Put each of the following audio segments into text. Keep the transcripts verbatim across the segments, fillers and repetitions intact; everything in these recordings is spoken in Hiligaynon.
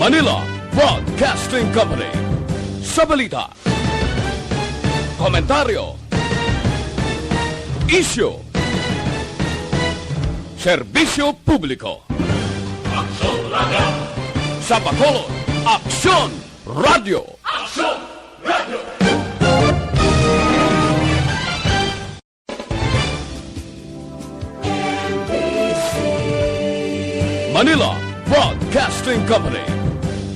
Manila Broadcasting Company. Sa balita, komentaryo, isyu, serbisyo publiko. Sa Bacolod, Aksyon Radyo. Manila Broadcasting Company.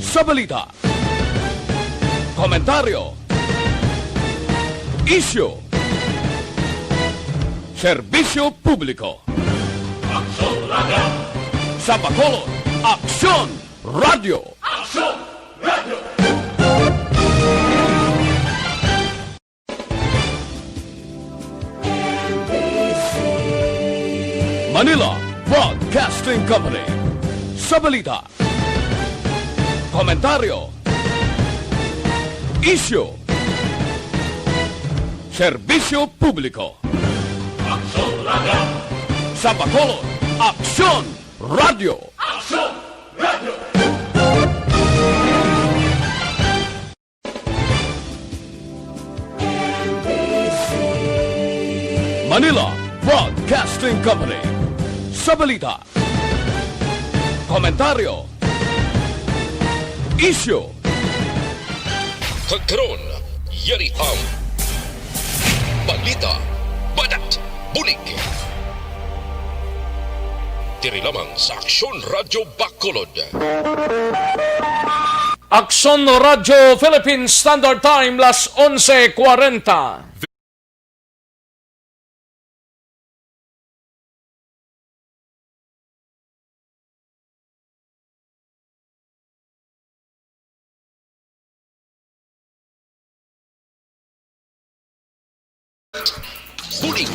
Sa balita, komentaryo, isyu, serbisyo publiko. Sa Bacolod, Aksyon Radyo. Manila Broadcasting Company. Sa balita, komentaryo, isyu, serbisyo publiko. Sa Bacolod, Aksyon Radyo. Manila Broadcasting Company. Sa balita, komentaryo, isyu. Kag karon, yari ang balita, banat, bulig. Diri lamang sa Aksyon Radyo Bacolod. Aksyon Radyo Philippine Standard Time, las onse cuarenta. Bulig.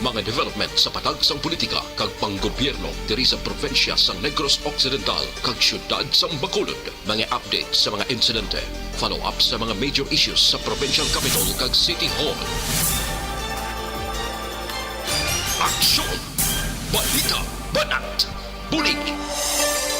Mga development sa patag sang politika kag panggobyerno diri sa probinsya sang Negros Occidental kag siyudad sang Bacolod. Mga update sa mga insidente, follow-up sa mga major issues sa provincial capitol kag city hall. Aksyon! Balita! Banat! Bulig!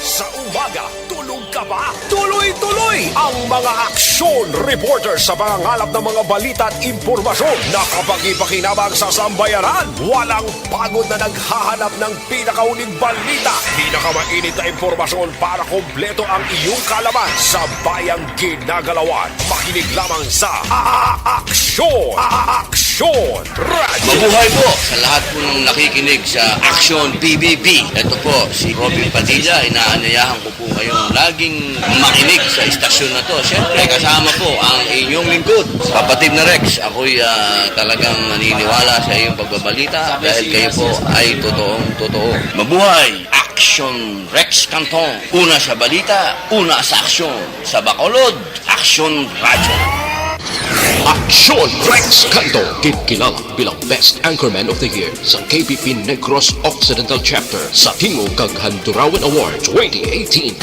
Sa umaga, tulog ka ba? Tuloy-tuloy ang mga aksyon reporter sa pangangalap ng mga balita at impormasyon na kapakipakinabang sa sambayanan. Walang pagod na naghahanap ng pinakauling balita, pinakamainit na impormasyon para kompleto ang iyong kaalaman sa bayang ginagalawan. Makinig lamang sa A-, A-, Aksyon! A-, A-, Aksyon! Radyo! Mabuhay po sa lahat po ng nakikinig sa Aksyon P B B. Ito po si Robin Padilla. Inaanyayahan ko po kayong laging makinig sa istasyon na to. Siyempre, kasama po ang inyong lingkod, kapatid na Rex. Ako'y, ah, talagang naniniwala sa iyong pagbabalita dahil kayo po ay totoong totoo. Mabuhay! Aksyon Rex Canton. Una sa balita, una sa aksyon. Sa Bacolod, Aksyon Radyo. Aksyon Rex Canton, ginkilala bilang Best Anchorman of the Year sa K P P Negros Occidental Chapter sa Tingog kag Handurawan Award twenty eighteen.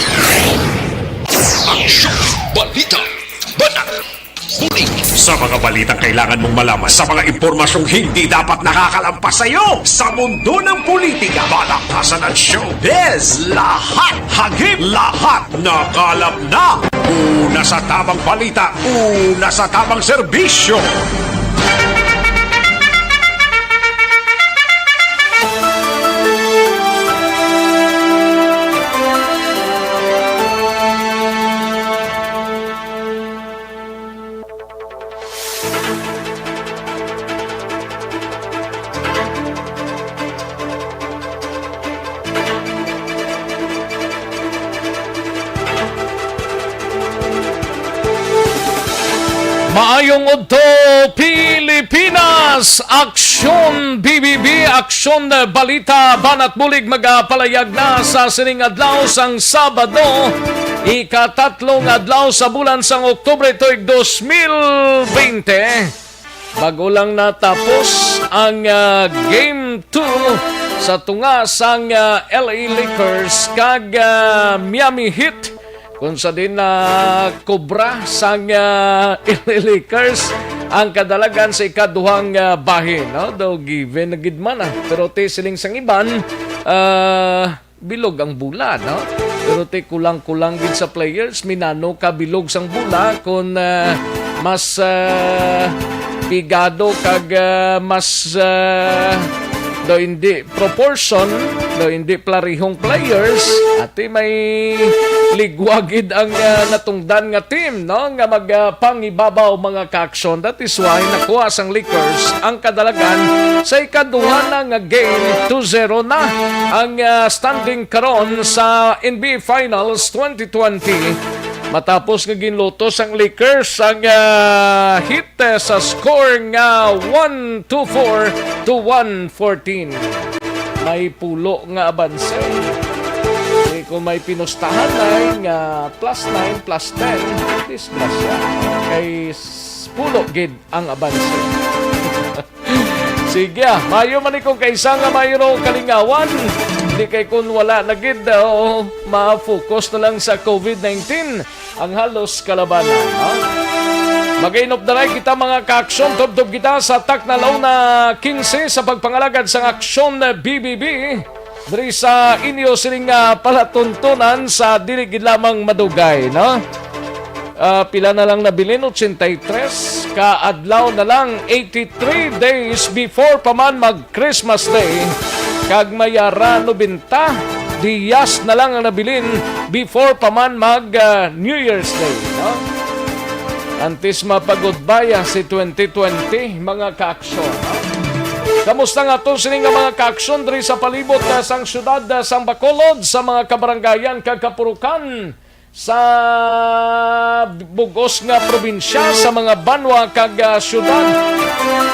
Aksyon! Balita! Banat! Bulig! Sa mga balitang kailangan mong malaman, sa mga impormasyong hindi dapat nakakalampas sa iyo, sa mundo ng politika, balaktasan at showbiz, lahat hagip, lahat nakalap na. Una sa tamang balita, una sa tamang serbisyo. Maayong udto, Pilipinas! Aksyon B B B, Aksyon Balita, Banat Bulig, magapalayag na sa sining adlaw sang Sabado, ikatatlong adlaw sa bulan sang Oktubre, tuig dos mil bente. Bago lang natapos ang, ah, Game two sa tunga sang, ah, L A Lakers kag, ah, Miami Heat Kung sa din na kobra sang, ah, L A Lakers ang kadalagan sa ikaduhang, ah, bahin, no? Daw given na gid man, ah. Pero ti siling sang iban, ah, bilog ang bola, no? Pero ti kulang-kulang gid sa players, minano ka bilog sang bola kung, ah, mas, ah, pigado kag, ah, mas, ah, daw hindi proportion, daw hindi parehong players, ati may ligwa gid ang, ah, natungdan nga team, no, nga mag, ah, pangibabaw, mga kaaksyon. That is why nakuha sang Lakers ang kadalagan sa ikaduha na nga game. Two zero na ang, ah, standing karon sa N B A Finals twenty twenty, matapos nga ginluto sang Lakers ang, ah, Heat sa score nga one two four to one fourteen. May pulo nga abanse. Eh, kung may pinustahan ay nga plus nine, plus ten, disgrasya. Kay s-, pulo gid ang abanse. Sige, ah, mayo man ni kung kaisa nga mayro kalingawan. Di kay kung wala na gid, oh, ma-focus na lang sa covid nineteen ang halos kalabanan, ha? Mag-inop na lang kita, mga kaaksyon. Tubtob kita sa takna launa quince sa pagpangalagad sang Aksyon B B B. Diri sa inyo sining, ah, palatuntunan sa dili gid lamang madugay, no? Ah, pila na lang nabilin? Ochenta y tres ka adlaw na lang, eighty-three days before pa man mag Christmas Day, kag may ara nobenta diyas na lang ang nabilin before pa man mag, ah, New Year's Day, no? Antes mapagudbaya si twenty twenty, mga kaaksyon, no? Kamusta nga to sini nga mga kaaksyon diri sa palibot, ah, sang siyudad, ah, sang Bacolod, sa mga kabarangayan kag kapurukan sa bug-os nga probinsya, sa mga banwa kag, ah, siyudad.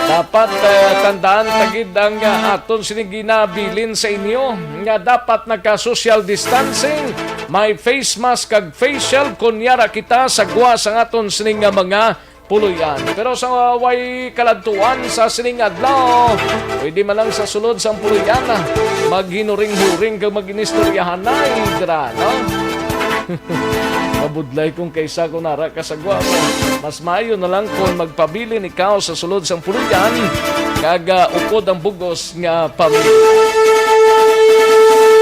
Dapat, ah, tandaan ta gid ang, ah, aton sini ginabilin sa inyo nga dapat nagka-social distancing, may face mask kag face shield, kunyara kita sa gwa sang aton sini nga mga puloy-an. Pero sa way kaladtuan sa sining adlaw, pwede man lang sa sulod sang puloy-an, ah, maghinuring-huring kag mag-inistoryahan na, eh, dira, no? Mabudlay kung kaisa kung nara ka sa gwa mo. Mas maayo na lang kung magpabilin ikaw sa sulod sang puloy-an kag, ah, upod ang bug-os nga pamilya.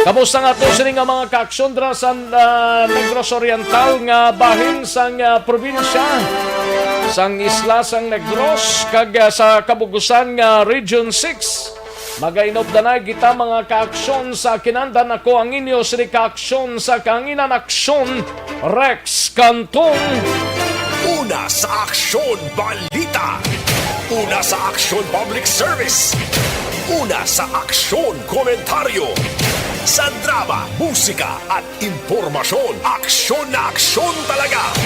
Kamusta nga to sini nga mga kaaksyon dira sa, ah, Negros Oriental nga bahin sang, ah, probinsya, sang isla sang Negros, kag, ah, sa kabugusan nga Region six? Magainop danay kita, mga kaaksyon, sa kinandan ako ang inyo sini kaaksyon sa kahanginan, Aksyon Rex Cantong. Una sa Aksyon Balita. Una sa Aksyon Public Service. Una sa Aksyon Komentaryo. Sa drama, musika, at impormasyon, aksyon na aksyon talaga.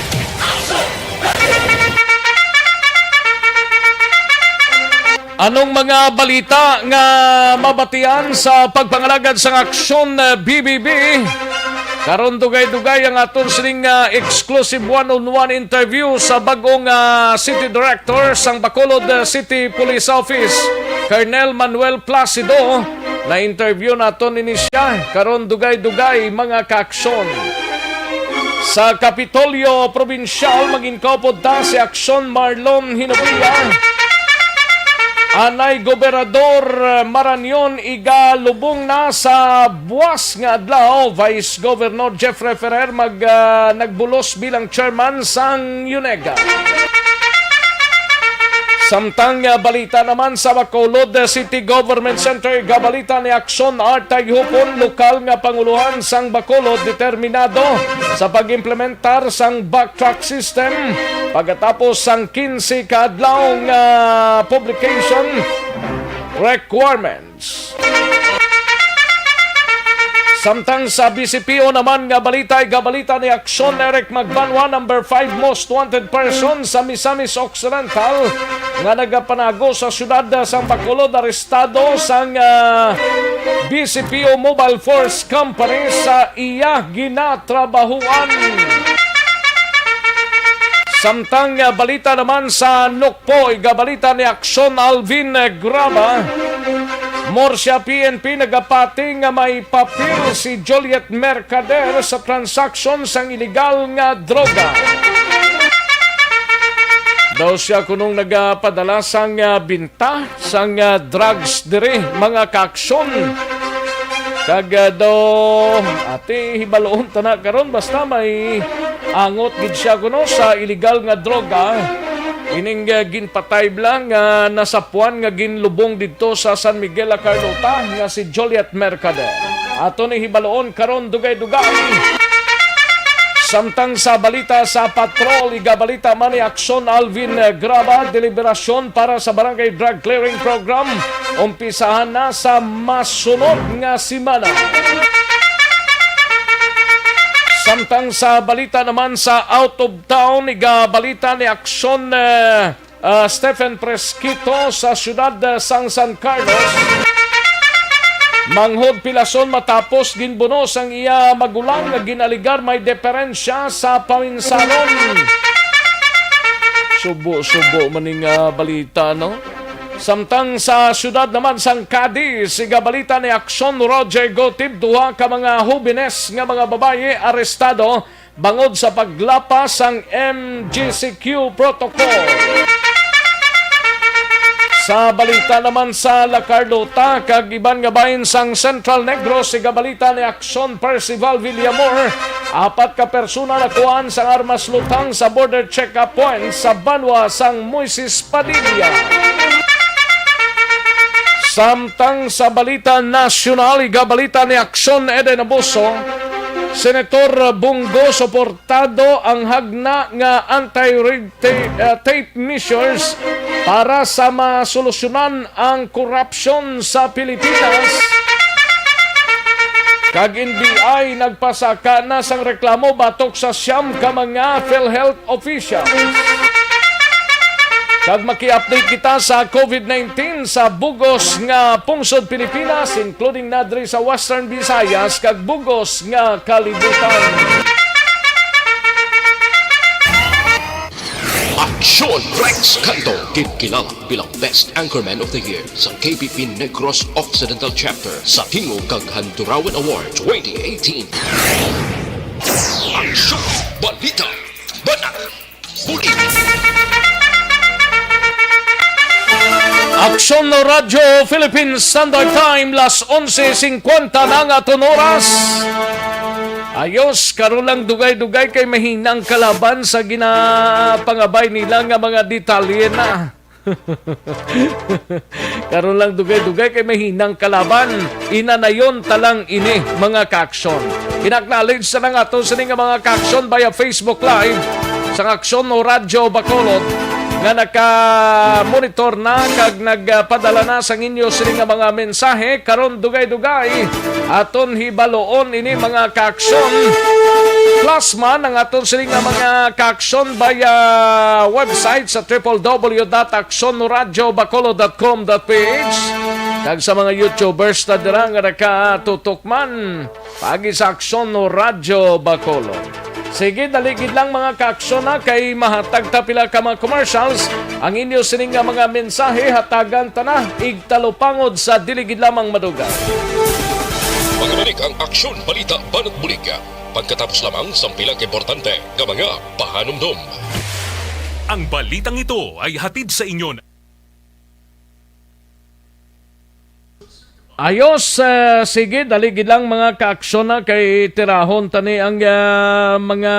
Anong mga balita nga mabatian sa pagpangalagad sang Aksyon, eh, B B B? Karon dugay-dugay ang aton sining, ah, exclusive one-on-one interview sa bag-ong, ah, City Director sang Bacolod, ah, City Police Office, Colonel Manuel Placido. Na-interview naton ini siya. Karon dugay-dugay, mga kaaksyon. Sa Kapitolyo Probinsyal, magin kaupod ta si Aksyon Marlon Hinobia. Anay Gobernador Maranion igalubong na sa buas nga adlaw, Vice Governor Jeffrey Ferrer mag, ah, nagbulos bilang chairman sang UNEGA. Samtang, ah, balita naman sa Bacolod City Government Center, gabalita ni Aksyon Art Taghupon, lokal nga pangulohan sang Bacolod, determinado sa pag-implementar sang backtrack system pagkatapos sang quince ka adlaw nga publication requirement. Samtang sa B C P O naman nga balita, igabalita ni Aksyon Eric Magbanwa, number five most wanted person sa Misamis Occidental, nga nagapanago sa siyudad sang Bacolod, arestado sang, ah, B C P O Mobile Force Company sa iya ginatrabahuan. Samtang, ah, balita naman sa Nukpo, igabalita ni Aksyon Alvin Graba, Murcia P N P nagapati nga may papel si Juliet Mercader sa transaksyon sang iligal nga droga. Daw siya kunong nagapadala sang, ah, binta sang, ah, drugs diri, mga kaaksyon. Kag, ah, daw, ati, hibaloon ta na karon, basta may angot gid siya kuno sa iligal nga droga. Ining, ah, ginpatay bala nga nasapuan nga ginlubong didto sa San Miguel, La Carlota, nga si Juliet Mercader. Ato ni hibaloon karon dugay-dugay. Samtang sa balita sa patrol, igabalita man ni Aksyon Alvin Graba, deliberasyon para sa Barangay Drug Clearing Program umpisahan na sa masunod nga semana. Samtang sa balita naman sa out of town, igabalita ni Aksyon, eh, ah, Stephen Presquito sa siyudad, ah, sang San Carlos. Manghod pilason matapos ginbuno sang iya magulang nga ginaligar may diferensya sa paminsanon. Subo-subo man ning, ah, balita, no? Samtang sa siyudad naman sang Cadiz, igabalita ni Aksyon Roger Gotib, duha ka mga hubines nga mga babayi arestado bangod sa paglapas sang M G C Q protocol. Sa balita naman sa La Carlota kag iban nga bahin sang Central Negros, igabalita ni Aksyon Percival Villamor, apat ka persona nakuhaan sang armas lutang sa border check-up point sa banwa sang Moises Padilla. Samtang sa balita nasyonal, igabalita ni Aksyon Eden Abuso, Senator Bunggo, suportado ang hagna nga anti-red ta-, uh, tape measures para sa masolusyonan ang korupsyon sa Pilipinas. Kag N B I nagpasaka na sang reklamo batok sa siyam ka mga PhilHealth officials. Kag maki-update kita sa COVID nineteen sa bugos nga pungsod Pilipinas, including na diri sa Western Visayas kag bugos nga kalibutan. Aksyon Rex Canto, ginkilala bilang Best Anchorman of the Year sa K B P Negros Occidental Chapter sa Tingog kag Handurawan Award twenty eighteen. Aksyon! Balita! Banat! Bulig! Aksyon Radyo Philippines Standard Time, las onse singkwenta na nga aton oras. Ayos, karon lang dugay-dugay kay mahinang kalaban sa ginapangabay nila nga mga detalye na. Karon lang dugay-dugay kay may hinang kalaban. Inanayon ta lang ini, mga kaaksyon. Inacknowledge sa nang ato sini nga mga kaaksyon via Facebook Live sa Aksyon o Radyo Bacolod nga naka-monitor na kag nagpadala na sang inyo sini nga mga mensahe. Karon dugay-dugay aton hibaloon ini, mga kaaksyon. Plus man ang aton sini nga mga kaaksyon via website sa triple W dot aksyon radyo bacolod dot com dot P H. Kag sa mga YouTubers na dira nga nakatutok man, pagi sa Aksyon o Radyo Bacolod. Sige, dali gid lang, mga kaaksyon, ha, kay mahatag ta pila ka mga commercials. Ang inyo sining nga mga mensahe, hatagan ta na, igtalupangod sa dili gid lamang madugay. Magabalik ang Aksyon, Balita, Banat Bulig. Pagkatapos lamang sang pila ka importante nga mga pahanumdom. Ang balitang ito ay hatid sa inyo ng Ayos, eh, sige, dali gid lang, mga kaaksyon, na kay tirahon tani ang, ah, mga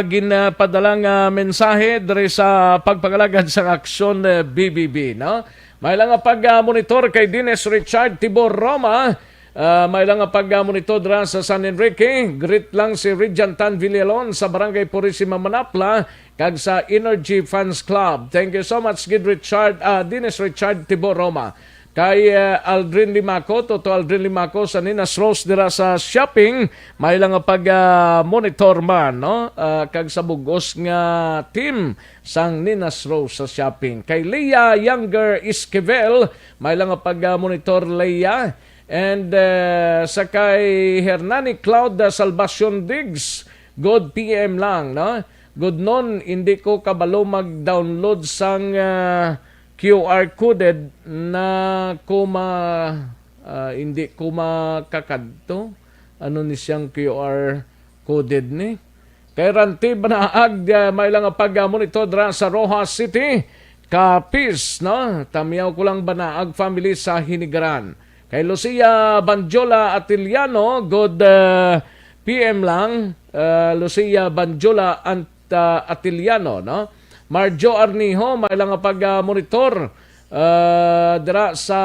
ginpadala nga mensahe diri sa pagpangalagad sa Aksyon, eh, B B B, no? May lang nga pag, ah, monitor kay Dennis Richard Tibor Roma. Ah, may lang nga pag, ah, monitor dira sa San Enrique. Greet lang si Rijan Tan Villalon sa Barangay Purisima, Manapla, kag sa Energy Fans Club. Thank you so much, gid Richard, ah, Dennis Richard Tibor Roma. Kay, ah, Aldrin Limaco, Toto Aldrin Limaco sa Ninas Rose dira sa shopping, may lang nga pag, ah, monitor man, no? Ah, kag sa bugos nga team sang Ninas Rose sa shopping. Kay Leah Younger Esquivel, may lang nga pag, ah, monitor, Leah. And, ah, sa kay Hernani Cloud, ah, Salvacion Diggs, good P M lang, no? Good noon, hindi ko kabalo mag-download sang, ah, Q R coded na ko ma-, Ah, hindi ko makakadto. Ano ni siyang Q R coded ni? Kay Ranti Banaag, ah, may lang pag-monitor dra sa Roxas City. Capiz, no? Tamiyaw ko lang, Banaag family sa Hinigaran. Kay Lucia Banjola Atiliano, good, ah, P M lang. Ah, Lucia Banjola Ant-, ah, Atiliano, no? Marjo Arnijo, may lang pag-monitor, ah, dira sa,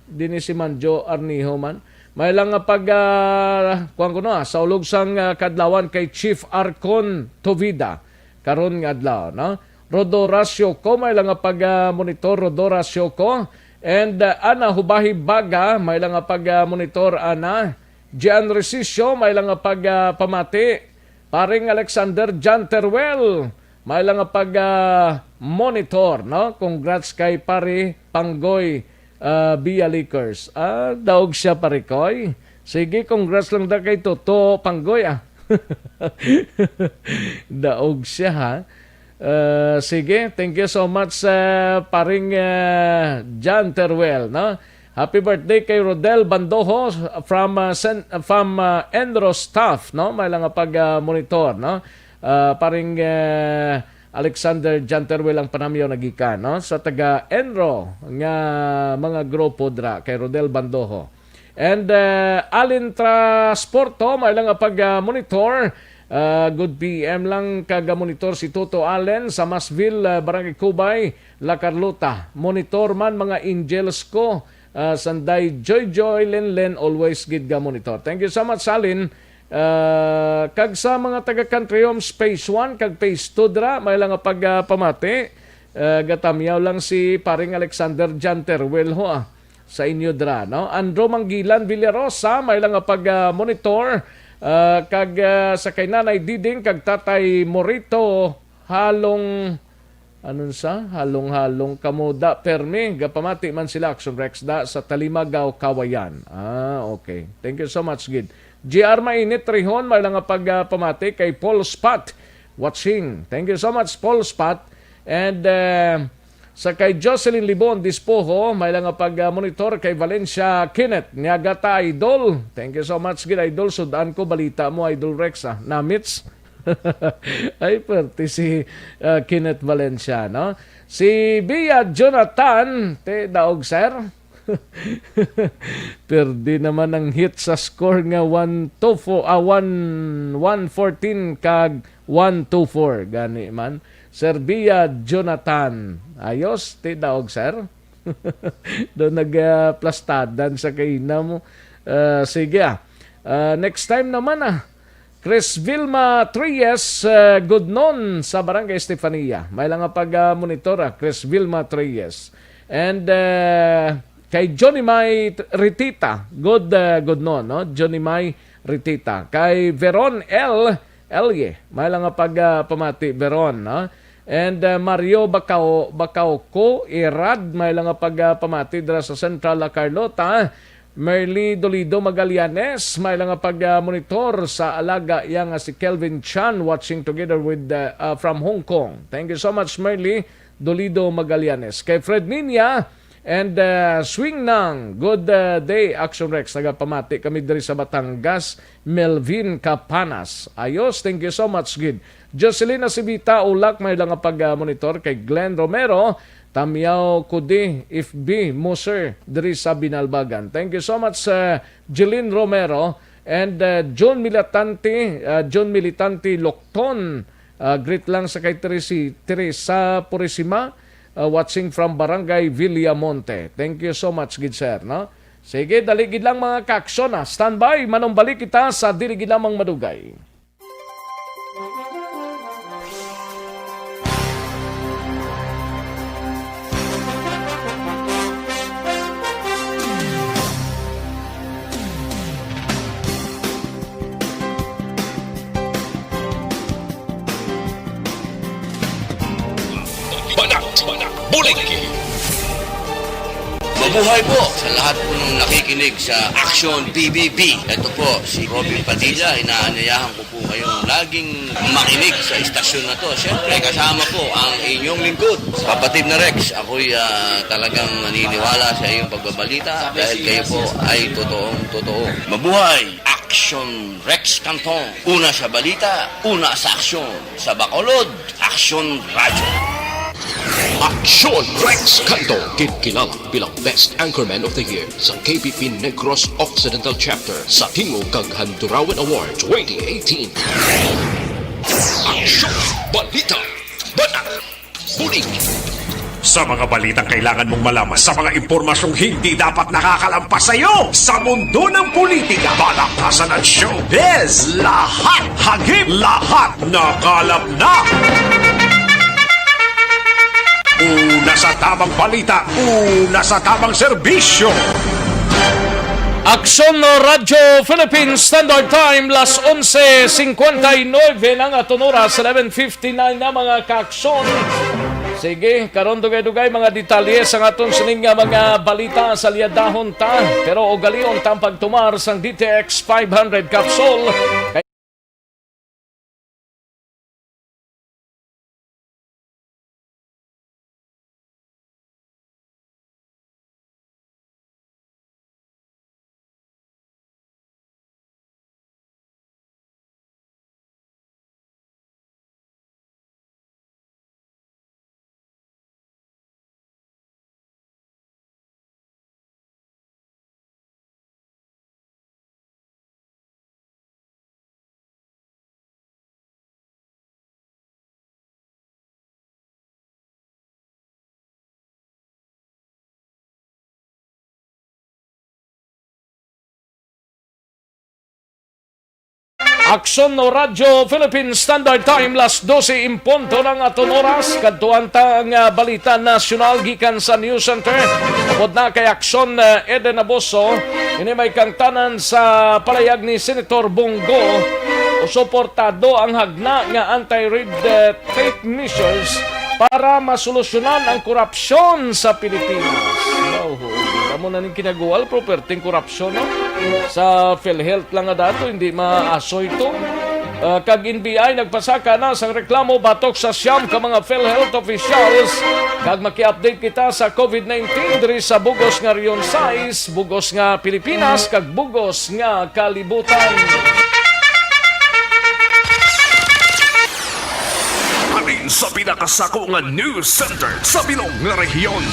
dini si Manjo Arnijo man. May lang nga pag, ah, kuwan ko, no, ah, sa ulog sang, ah, kadlawan kay Chief Arcon Tovida karon nga adlaw, no? Rodora Sioko, may lang nga pag, ah, monitor, Rodora Sioko. And, ah, Ana Hubahi Baga, may lang nga pag, ah, monitor, Ana. Gian Resicio, may lang nga pag, ah, pamati. Paring Alexander John Teruel, may lang nga pag, ah, monitor, no? Congrats kay Pare Panggoy, ah, Bia Lakers. Ah, daog siya, Pare Koy. Sige, congrats lang da kay Toto Panggoy, ah. Daog siya, ha? Ah, sige, thank you so much, ah, Paring, ah, John Teruel, no? Happy birthday kay Rodel Bandoho from, ah, Sen-, from, ah, Enro staff, no? May lang nga pag, ah, monitor, no? Ah, Paring, ah, Alexander John Teruel ang panamyaw nagikan, no? Sa taga Enro nga mga grupo dra kay Rodel Bandoho. And, uh, Allen Transporto, may lang nga pag, uh, monitor. Uh, good P M lang kag monitor si Toto Allen sa Masville, uh, Barangay Cubay, La Carlota. Monitor man, mga angels ko. Uh, sanday Joy Joy, Len Len, always gid ga monitor. Thank you so much, Allen. Uh, kag sa mga taga Country Homes Phase one kag Phase two dra, may lang nga pag, uh, pamati. Uh, gatamyaw lang si Paring Alexander John Teruel ho, ah, sa inyo dra, no? Andrew Manggilan Villarosa, may lang nga pag, ah, monitor, ah, kag, ah, sa kay Nanay Diding kag Tatay Morito, halong, anun sa? Halong-halong kamo da, permi, gapamati man sila, Action Rex, da sa Talimagaw, Kawayan. Ah, okay. Thank you so much, gid. G R Mainit Rihon, may lang nga pag, ah, pamati kay Paul Spot, watching. Thank you so much, Paul Spot. And, ah, sa kay Jocelyn Libon Dispoho, may lang nga pag, ah, monitor kay Valencia Kenneth Niagata, Idol. Thank you so much, gid, Idol. Sudan ko, balita mo, Idol Rex, ah. Namits. Ay, pwerte si, ah, Kenneth Valencia, no? Si Bia Jonathan, te, daog, sir. Perde naman ang hit sa score nga one two four, ah, one, one fourteen kag one two four. Gani man. Sir Bia Jonathan. Ayos, ti daog, sir. Do nagplastadan sa kaina mo. Ah, sige, ah. Ah, next time naman, ah. Chris Vilma Treyes, ah, Gudnon sa Barangay Estefania. May lang nga pag, ah, monitor, ah, Chris Vilma Treyes. And, ah, kay Johnny May Ritita, good, ah, Gudnon, no? Johnny May Ritita. Kay Veron L. Elye, may lang nga pag, ah, pamati, Veron, no? And, ah, Mario Bacao, Bacauco Irad, may lang nga pag, ah, pamati dira sa Central La Carlota. Merly Dolido Magallanes, may lang nga pag, ah, monitor sa alaga iya nga si Kelvin Chan, watching together with, ah, ah, from Hong Kong. Thank you so much, Merly Dolido Magallanes. Kay Fred Niña and, ah, Swing Nang, good, ah, day, Action Rex. Nagapamati kami diri sa Batangas, Melvin Capanas. Ayos, thank you so much, gid. Jocelyn Acivita Ulak, may lang nga pag, ah, monitor kay Glenn Romero. Tamyaw ko di F B mo, sir, diri sa Binalbagan. Thank you so much, uh, Jeline Romero and, uh, John Militante, uh, John Militante Locton. Uh, greet lang sa kay Teresi-, Teresa Purisima, uh, watching from Barangay Villamonte. Thank you so much, gid, sir, no? Sige, dali gid lang, mga kaaksyon, ah. Standby, manumbalik kita sa dili gid lamang madugay. Banat, Banat, Buliki. Buhay po sa lahat po ng nakikinig sa Action P B B. Ito po si Robin Padilla. Inaanyayahan ko po kayong laging makinig sa istasyon na to. Siyempre, kasama po ang inyong lingkod, kapatid na Rex. Ako'y ah, talagang naniniwala sa iyong pagbabalita dahil kayo po ay totoong totoo. Mabuhay! Action Rex Canton. Una sa balita, una sa aksyon. Sa Bacolod, Action Radyo. Action Rex Canto, kinkilala bilang Best Anchorman of the Year sa K P P Negros Occidental Chapter sa Tingog kag Handurawan Award twenty eighteen. Action Balita, Bata, Bulig. Sa mga balitang kailangan mong malaman, sa mga impormasyong hindi dapat nakakalampas sa iyo, sa mundo ng politika, balakasan at showbiz, lahat hagip, lahat nakalap na. Una sa tamang balita, una sa tamang serbisyo. Aksyon no Radyo Philippine Standard Time, las onse cincuenta y nueve na nga aton oras, eleven fifty-nine na, mga kaaksyon. Sige, karon dugay-dugay mga detalye sa aton sining nga mga balita sa liadahon ta, pero ugalion tang pagtumar sang D T X five hundred capsule. Aksyon no Radyo Philippine Standard Time, las dose en punto na nga aton oras. Kadtuan ta ang ah, balita nasyonal gikan sa News Center. Upod na kay Aksyon ah, Eden Abuso, ini may kangtanan sa palayag ni Senator Bong Go, suportado ang hagna nga anti-red eh, tape measures para masolusyonan ang korupsyon sa Pilipinas. Wow, amo na ning kinaguwal, pero perting korupsyon, no? Sa PhilHealth lang nga dato, hindi maasoy to. Ah, kag N B I nagpasaka na sang reklamo batok sa siyam ka mga PhilHealth officials. Kag maki-update kita sa COVID nineteen diri sa bugos nga Region sais, bugos nga Pilipinas, kag bugos nga kalibutan. Halin sa pinakasako nga news center sa bilog nga rehiyon.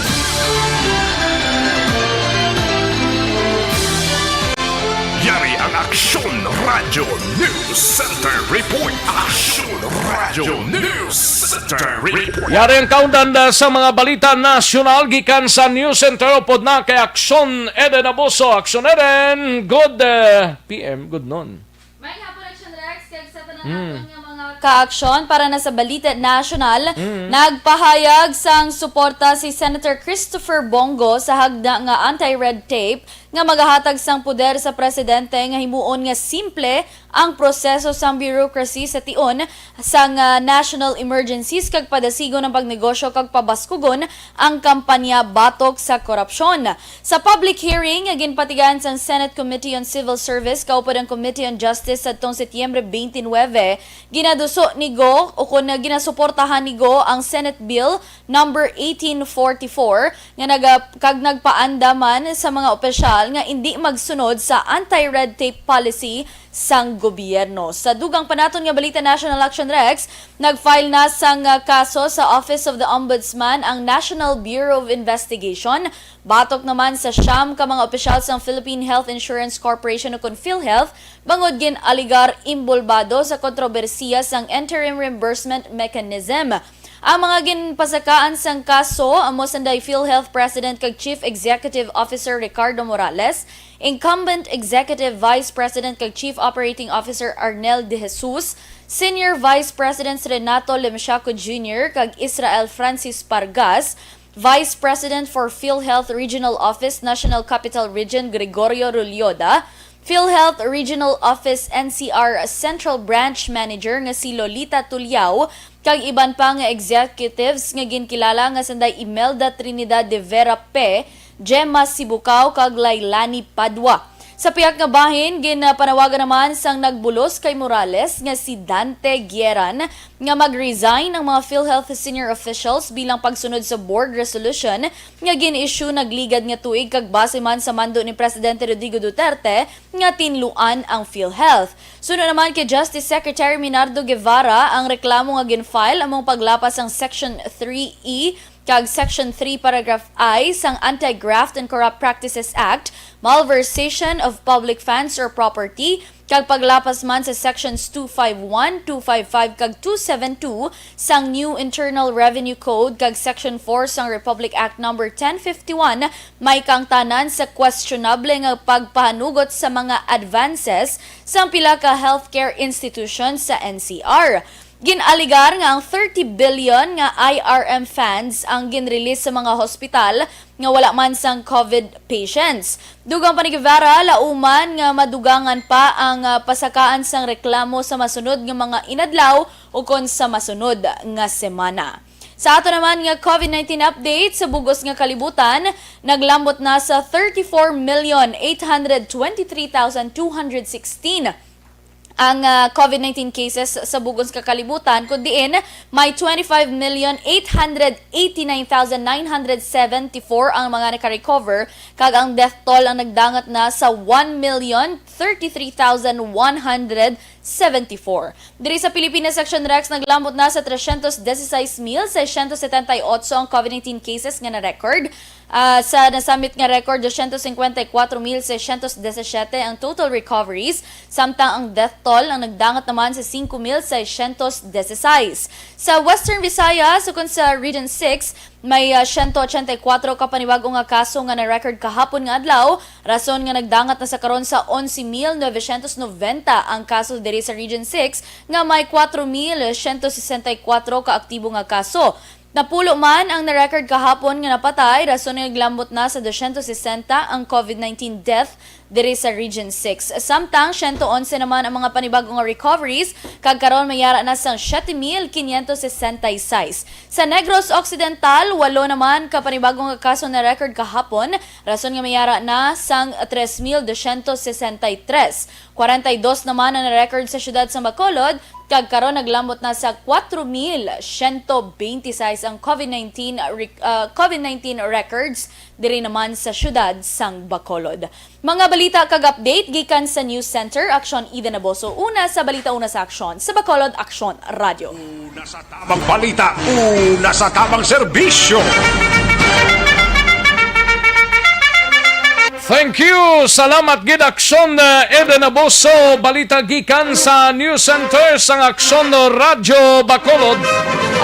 Yari ang Aksyon Radyo News Center Report. Aksyon Radyo News Center Report. Yari ang kaundan ah, sa mga balita nasyonal gikan sa News Center. Upod na kay Aksyon Eden Abuso. Aksyon Eden, good ah, P M, good noon. May hapon, Action Rex, kag sa tanan Mm. naton nga mga kaaksyon. Para na sa balita nasyonal, Mm. nagpahayag sang suporta si Senator Christopher Bong Go sa hagna nga anti-red tape nga magahatag sang poder sa presidente nga himuon nga simple ang proseso sang bureaucracy sa tion sang ah, national emergencies kag padasigon ang pagnegosyo kag pabaskugon ang kampanya batok sa korupsyon. Sa public hearing nga ginpatigayan sang Senate Committee on Civil Service kaupod ang Committee on Justice sadtong Setyembre twenty-nine, ginaduso ni Go, o kon ginasuportahan ni Go, ang Senate Bill number eighteen forty-four nga naga-, kag nagpaanda man sa mga opisyal nga indi magsunod sa anti-red tape policy sang gobyerno. Sa dugang pa naton nga balita, National Action Rex, nag-file na sang ah, kaso sa Office of the Ombudsman ang National Bureau of Investigation batok naman sa siyam ka mga opisyal sang Philippine Health Insurance Corporation o kon PhilHealth bangod gin-alegar imbulbado sa kontrobersiya sang interim reimbursement mechanism. Ang mga ginpasakaan sang kaso amo sanday PhilHealth President kag Chief Executive Officer Ricardo Morales, incumbent Executive Vice President kag Chief Operating Officer Arnel De Jesus, Senior Vice Presidents Renato Lemshaco Junior kag Israel Francis Pargas, Vice President for PhilHealth Regional Office National Capital Region Gregorio Rulloda, PhilHealth Regional Office N C R Central Branch Manager nga si Lolita Tuliao, kag iban pa nga executives nga ginkilala nga sanday Imelda Trinidad de Vera Pe, Gemma Sibukaw kag Lailani Padua. Sa pihak nga bahin, ginpanawagan naman sang nagbulos kay Morales nga si Dante Guieran nga mag-resign ang mga PhilHealth senior officials bilang pagsunod sa board resolution nga gin-issue nagligad nga tuig kag base man sa mando ni Presidente Rodrigo Duterte nga tinluan ang PhilHealth. Suno naman kay Justice Secretary Minardo Guevara ang reklamo nga gin-file among paglapas sang Section three E kag Section three Paragraph I sang Anti-Graft and Corrupt Practices Act, malversation of public funds or property, kag paglapas man sa Sections two five one, two five five, kag two seven two sang New Internal Revenue Code kag Section four sang Republic Act Number ten fifty-one, may kaangtanan sa questionable nga pagpahanugot sa mga advances sang pila ka healthcare institutions sa N C R. Gin-alegar nga ang thirty billion nga I R M funds ang gin-release sa mga hospital nga wala man sang COVID patients. Dugang pa ni Guevara, lauman nga madugangan pa ang, ah, pasakaan sang reklamo sa masunod nga mga inadlaw ukon sa masunod nga semana. Sa ato naman nga COVID nineteen update, sa bug-os nga kalibutan, naglambot na sa thirty-four million eight hundred twenty-three thousand two hundred sixteen ang, ah, COVID nineteen cases sa bug-os nga kalibutan, kun diin may twenty-five million eight hundred eighty-nine thousand nine hundred seventy-four ang mga naka-recover, kag ang death toll ang nagdangat na sa one million thirty-three thousand one hundred seventy-four. Diri sa Pilipinas, Action Rex, naglambot na sa trescientos dieciséis mil seiscientos setenta y ocho ang COVID nineteen cases nga na-record. Ah, sa nasamit nga record, doscientos cincuenta y cuatro mil seiscientos diecisiete ang total recoveries, samtang ang death toll ang nagdangat naman sa cinco mil seiscientos dieciséis. Sa Western Visayas, ukon sa Region six, may, ah, siyento ochenta y kuwatro ka panibago nga kaso nga na-record kahapon nga adlaw, rason nga nagdangat na sa karon sa onse mil novecientos noventa ang kaso diri sa Region six, nga may kwatro mil siyento sesenta y kuwatro ka aktibo nga kaso. Napulo man ang na-record kahapon nga napatay, rason nga naglambot na sa doscientos sesenta ang COVID nineteen death diri sa Region six. Samtang, siyento onse naman ang mga panibago nga recoveries, kag karon may ara na sang siyete mil quinientos sesenta y seis. Sa Negros Occidental, walo naman ka panibago nga kaso na-record kahapon, rason nga may ara na sang tres mil doscientos sesenta y tres. Kwarenta y dos naman ang na-record sa siyudad sa Bacolod, kag karon naglambot na sa kwatro mil siyento benti sais ang COVID nineteen rec-, ah, COVID nineteen records diri naman sa siyudad sang Bacolod. Mga balita kag update gikan sa News Center, Aksyon Ida Naboso. Una sa balita, una sa aksyon, sa Bacolod Aksyon Radyo. Una sa tamang balita, una sa tamang serbisyo. Thank you. Salamat gid, Aksyon, eh, Eden Abuso. Balita gikan sa News Center sang Aksyon Radyo Bacolod.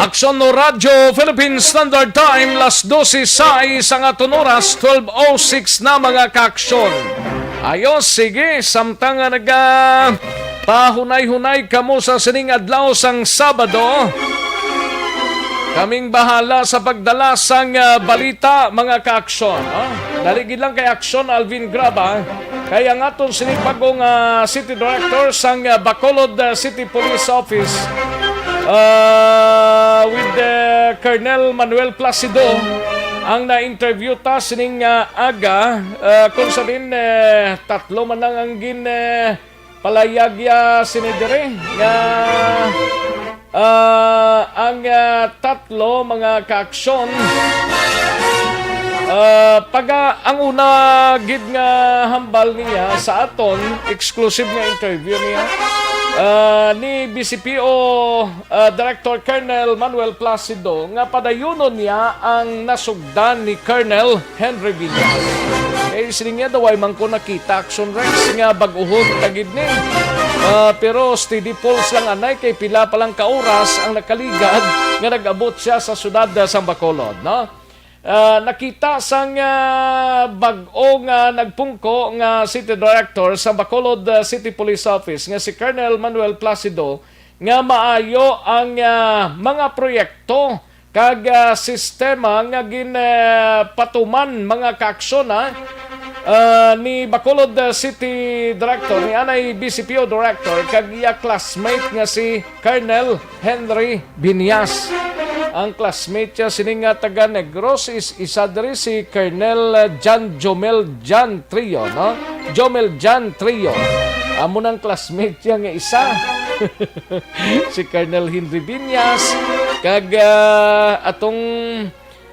Aksyon Radyo Philippine Standard Time, las dose sais ang aton oras, twelve oh six na, mga kaaksyon. Ayos, sige, samtang nga naga-, pahunay-hunay kamo sa sining adlaw sang Sabado. Kaming bahala sa pagdala sang, ah, balita, mga kaaksyon, ha? Dali gid lang kay Aksyon Alvin Graba, kay ang aton sining bag-ong, ah, City Director sang, ah, Bacolod, ah, City Police Office, ah, with, eh, Colonel Manuel Placido ang na-interview ta sining, ah, aga, ah, kung sa din, eh, tatlo man lang ang gin, eh, palayag ya sini diri nga, ah, ang, ah, tatlo, mga kaaksyon, ah, paga-, ang una gid nga hambal niya sa aton exclusive nga interview niya, ah, ni B C P O, ah, Director Colonel Manuel Placido nga padayunon niya ang nasugdan ni Colonel Henry Villar. Eh, siling niya daw, "Ay man ko nakita, Action Rex, nga bag-uhon ta gid ni. Ah, pero steady pulse lang anay kay pila pa lang ka oras ang nakaligad nga nag-abot siya sa siyudad, ah, sang Bacolod, no?" Ah, nakita sang, ah, bag-o nga nagpungko nga City Director sa Bacolod, ah, City Police Office nga si Colonel Manuel Placido nga maayo ang, ah, mga proyekto kag, ah, sistema nga gin, ah, patuman, mga kaaksyon, ah, ah, ni Bacolod, ah, City Director, ni anay B C P O Director, kag iya classmate nga si Colonel Henry Binias. Ang classmate siya sini nga taga Negros is isa diri si Colonel, uh, John Jomel John Trio, no? Jomel John Trio. Amo nang classmate siya nga isa. Si Colonel Henry Viñas, kag, ah, atong,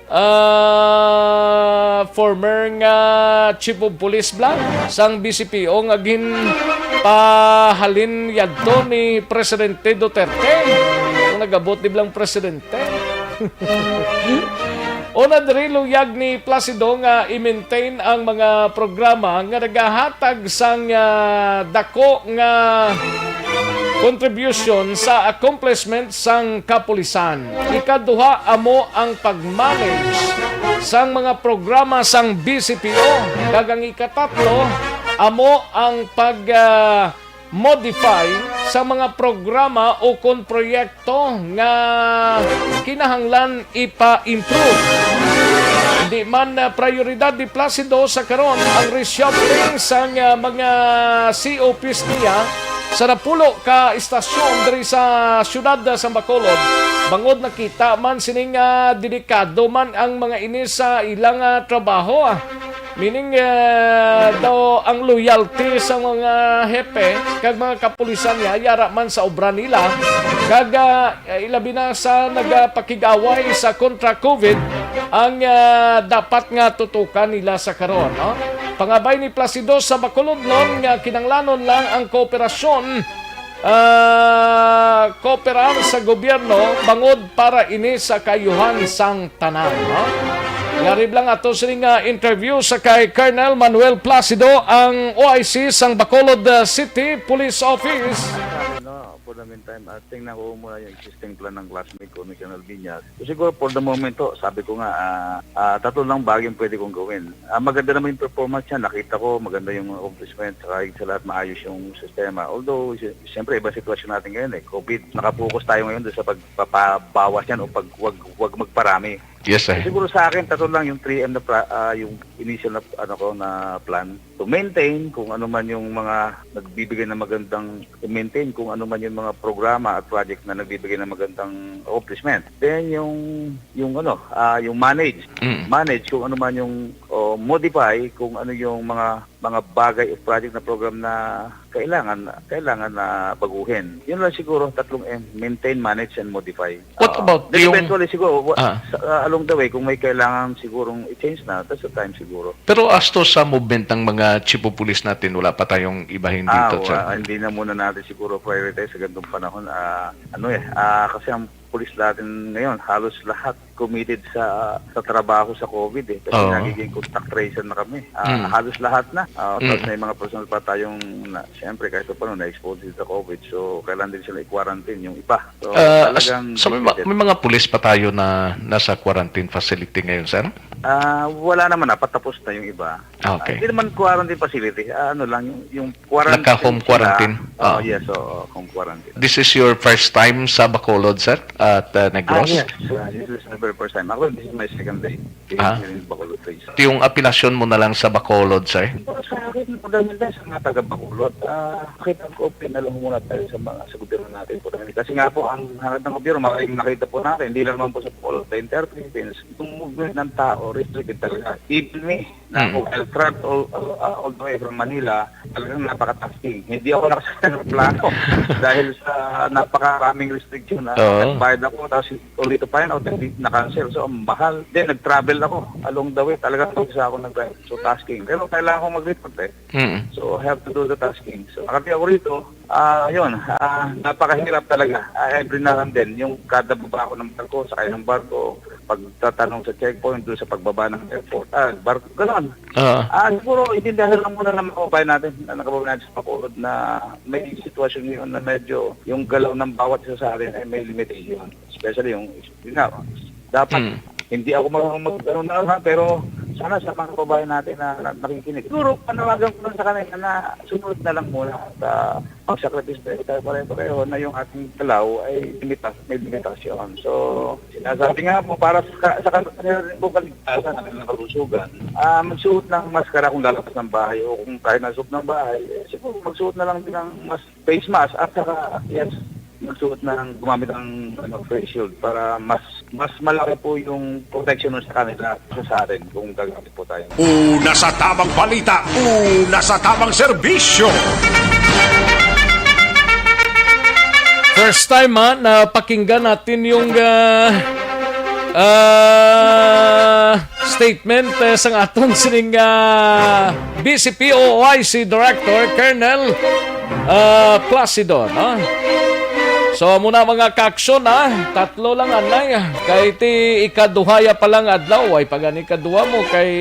ah, former nga chief of police bla sang B C P O nga ginpahalin yadto ni Presidente Duterte. Kung nagabot di blang presidente. Una diri, luyag ni Placido nga i-maintain ang mga programa nga nagahatag sang, ah, dako nga contribution sa accomplishment sang kapulisan. Ikaduha amo ang pag-manage sang mga programa sang B C P O, kag ang ikatatlo amo ang pag, ah, modify sa mga programa o kon proyekto nga kinahanglan ipa-improve. Hindi man, ah, prioridad ni Placido sa karon ang reshuffling sang, ah, mga C O Ps niya sa napulo ka istasyon diri sa siyudad sa Bacolod, bangod nakita man sini nga delikado man ang mga ini sa ilang, ah, trabaho, ah. Meaning, eh, daw ang loyalty sa mga hepe kag mga kapulisan niya yara man sa obra nila, kag, ah, ilabi na sa nagapakig-away sa kontra COVID ang, ah, dapat nga tutukan nila sa karon, no? Pangabay ni Placido sa Bacolodnon nga kinanglanon lang ang kooperasyon, ah, kooperar sa gobyerno bangod para ini sa kaayuhan sang tanan, no? Yari lang ato sini nga interview sa kay Colonel Manuel Placido, ang O I C sang Bacolod, ah, City Police Office. Ano, for the meantime, ah, tingnan ko muna yung existing plan ng classmate ko, ni Colonel Viñas. So, siguro for the moment, ho, sabi ko nga, ah, ah, tatlo lang bagay yung pwede kong gawin. Ah, maganda naman yung performance niya, nakita ko, maganda yung accomplishment, saka yung sa lahat maayos yung sistema. Although, si-, siyempre, iba sitwasyon natin ngayon eh. COVID, nakapokus tayo ngayon doon sa pagpapabawas yan o pag wag, wag magparami. Yes, sir. Siguro sa akin, tatlo lang yung three M na pra-, ah, yung initial na, ano ko, na plan. To maintain kung ano man yung mga nagbibigay ng magandang, to maintain kung ano man yung mga programa at project na nagbibigay ng magandang accomplishment. Then yung, yung ano, ah, yung manage. Mm. Manage kung ano man yung, o modify kung ano yung mga, mga bagay o project na program na kailangan, kailangan na baguhin. Yun lang siguro, tatlong M, maintain, manage, and modify. What Oo. about Then yung eventually siguro, wa-, Ah. sa, ah, along the way, kung may kailangan sigurong i-change na, that's the time siguro. Pero as to sa movement ng mga chief of police natin, wala pa tayong ibahin Ah, dito, sir. wa-, hindi na muna natin siguro prioritize sa ganitong panahon. Ah, ano eh, ah, kasi ang police natin ngayon, halos lahat committed sa, sa trabaho sa COVID eh. Kasi Oo. nagiging contact tracer na kami. Ah, Mm. halos lahat na. Ah, plus Mm. may mga personal pa tayong na, siyempre, kahit pa paano, na-expose din sa COVID. So, kailangan din sila i-quarantine yung iba. So, Ah, as-, talagang so may ma-, difficult. may mga pulis pa tayo na nasa quarantine facility ngayon, sir? Ah, wala naman na, patapos na yung iba. Ah, okay. Ah, hindi naman quarantine facility, ah, ano lang, yung, yung quarantine Naka-home sila. quarantine? Oh, Ah. yes, oo, home quarantine. This is your first time sa Bacolod, sir, at, uh, Negros? Ah, yes. Uh, this is my very first time. Ako, this is my second day. Ah. Here in Bacolod, please. Yung apelasyon mo na lang sa Bacolod, sir? Sa akin, maganda sa mga taga Bacolod. Ah, makita ko, pinalong muna tayo sa mga, sa gobyerno natin po. Kasi nga po, ang hangad ng gobyerno, maraming nakita po natin, hindi lang naman po sa Bacolod, the entire Philippines, yung movement ng tao, restricted talaga. Even me, na Mm. ako, I traveled all, all, uh, all the way from Manila, talagang napaka-tasking. Hindi ako nakasakay ng plano dahil sa napakaraming restriction na Oo. nagbayad ako, tapos only to find out na na-cancel. So, ang mahal. Then, nag-travel ako along the way. Talagang mag-isa ako nag-drive. So, tasking. Pero kailangan ko mag-report eh. Mm. So, I have to do the tasking. So, nakarating ako rito, ah, yun, ah, napakahirap talaga. Ah, every now and then, yung kada baba ako ng barko, sakay ng barko, pagtatanong sa checkpoint, doon sa pagbaba ng airport, ah, barko, ganon. Ah. Ah, siguro, intindihan lang muna ng mga kababayan natin na nakababayan natin sa Bacolod na may sitwasyon ngayon na medyo yung galaw ng bawat isa sa atin ay may limitation. Especially yung, yun nga, dapat Mm. hindi ako mag-, mag-, ano na, ha, pero sana sa mga kababayan natin na, na nakikinig. Siguro, panawagan ko lang sa kanila na sumunod na lang muna at, ah, magsakripisyo tayo pare-pareho na yung ating galaw ay limita-, may limitasyon. So, sinasabi nga po, para sa ka-, sa ka-, sa kanilang po kaligtasan, ang kanilang kalusugan, ah, magsuot ng maskara kung lalabas ng bahay o kung kahit nasa loob ng bahay, eh, siguro magsuot na lang din ng mas-, face mask at saka, yes, magsuot ng, gumamit ng, ano, face shield para mas, mas malaki po yung protection sa kanila sa, sa atin kung gagamit po tayo. Una sa tamang balita, una sa tamang serbisyo. First time, ha, na pakinggan natin yung, ah, ah, statement, eh, sang aton sining, ah, B C P O I C Director, Colonel, ah, Placido, no? So, muna mga kaaksyon, ha? Tatlo lang anay, ah. Kay ti ikaduhaya pa lang adlaw, ay pa gani ikaduha mo, kay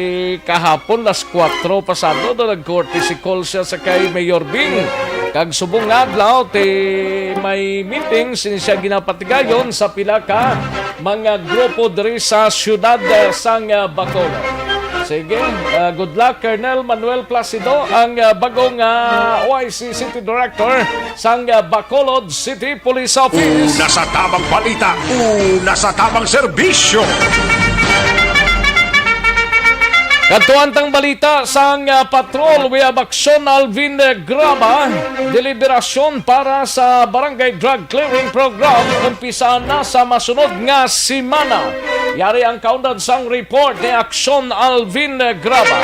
kahapon las kuwatro pasado do nag-courtesy call siya sa kay Mayor Bing. Kag subong nga adlaw, ti may meeting sin siya ginapatigayon sa pila ka mga grupo diri sa siyudad, eh, sang, eh, Bacolod. Sige, ah, good luck, Colonel Manuel Placido, ang, ah, bagong, ah, O I C City Director sang, ah, Bacolod City Police Office. Una sa tamang balita, una sa tamang serbisyo. Kadtuan tang balita sang, ah, patrol, we have Aksyon Alvin, eh, Graba, deliberasyon para sa Barangay Drug Clearing Program, umpisa na sa masunod nga semana. Yari ang kaundan sang report ni Aksyon Alvin, eh, Graba.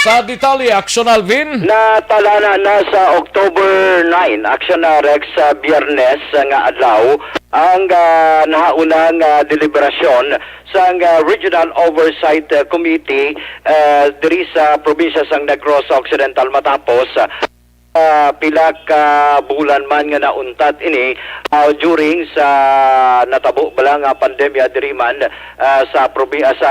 Sa detalye, Aksyon Alvin. Natalana na sa October nine, Aksyon na Rex, sa Biyernes nga adlaw, ang, ah, nahauna nga deliberasyon sang, ah, Regional Oversight, ah, Committee, ah, diri sa probinsya sang Negros Occidental matapos, ah, pila ka bulan man nga nauntat ini, ah, during sa natabo bala nga pandemya diri man, ah, sa probi-, ah, sa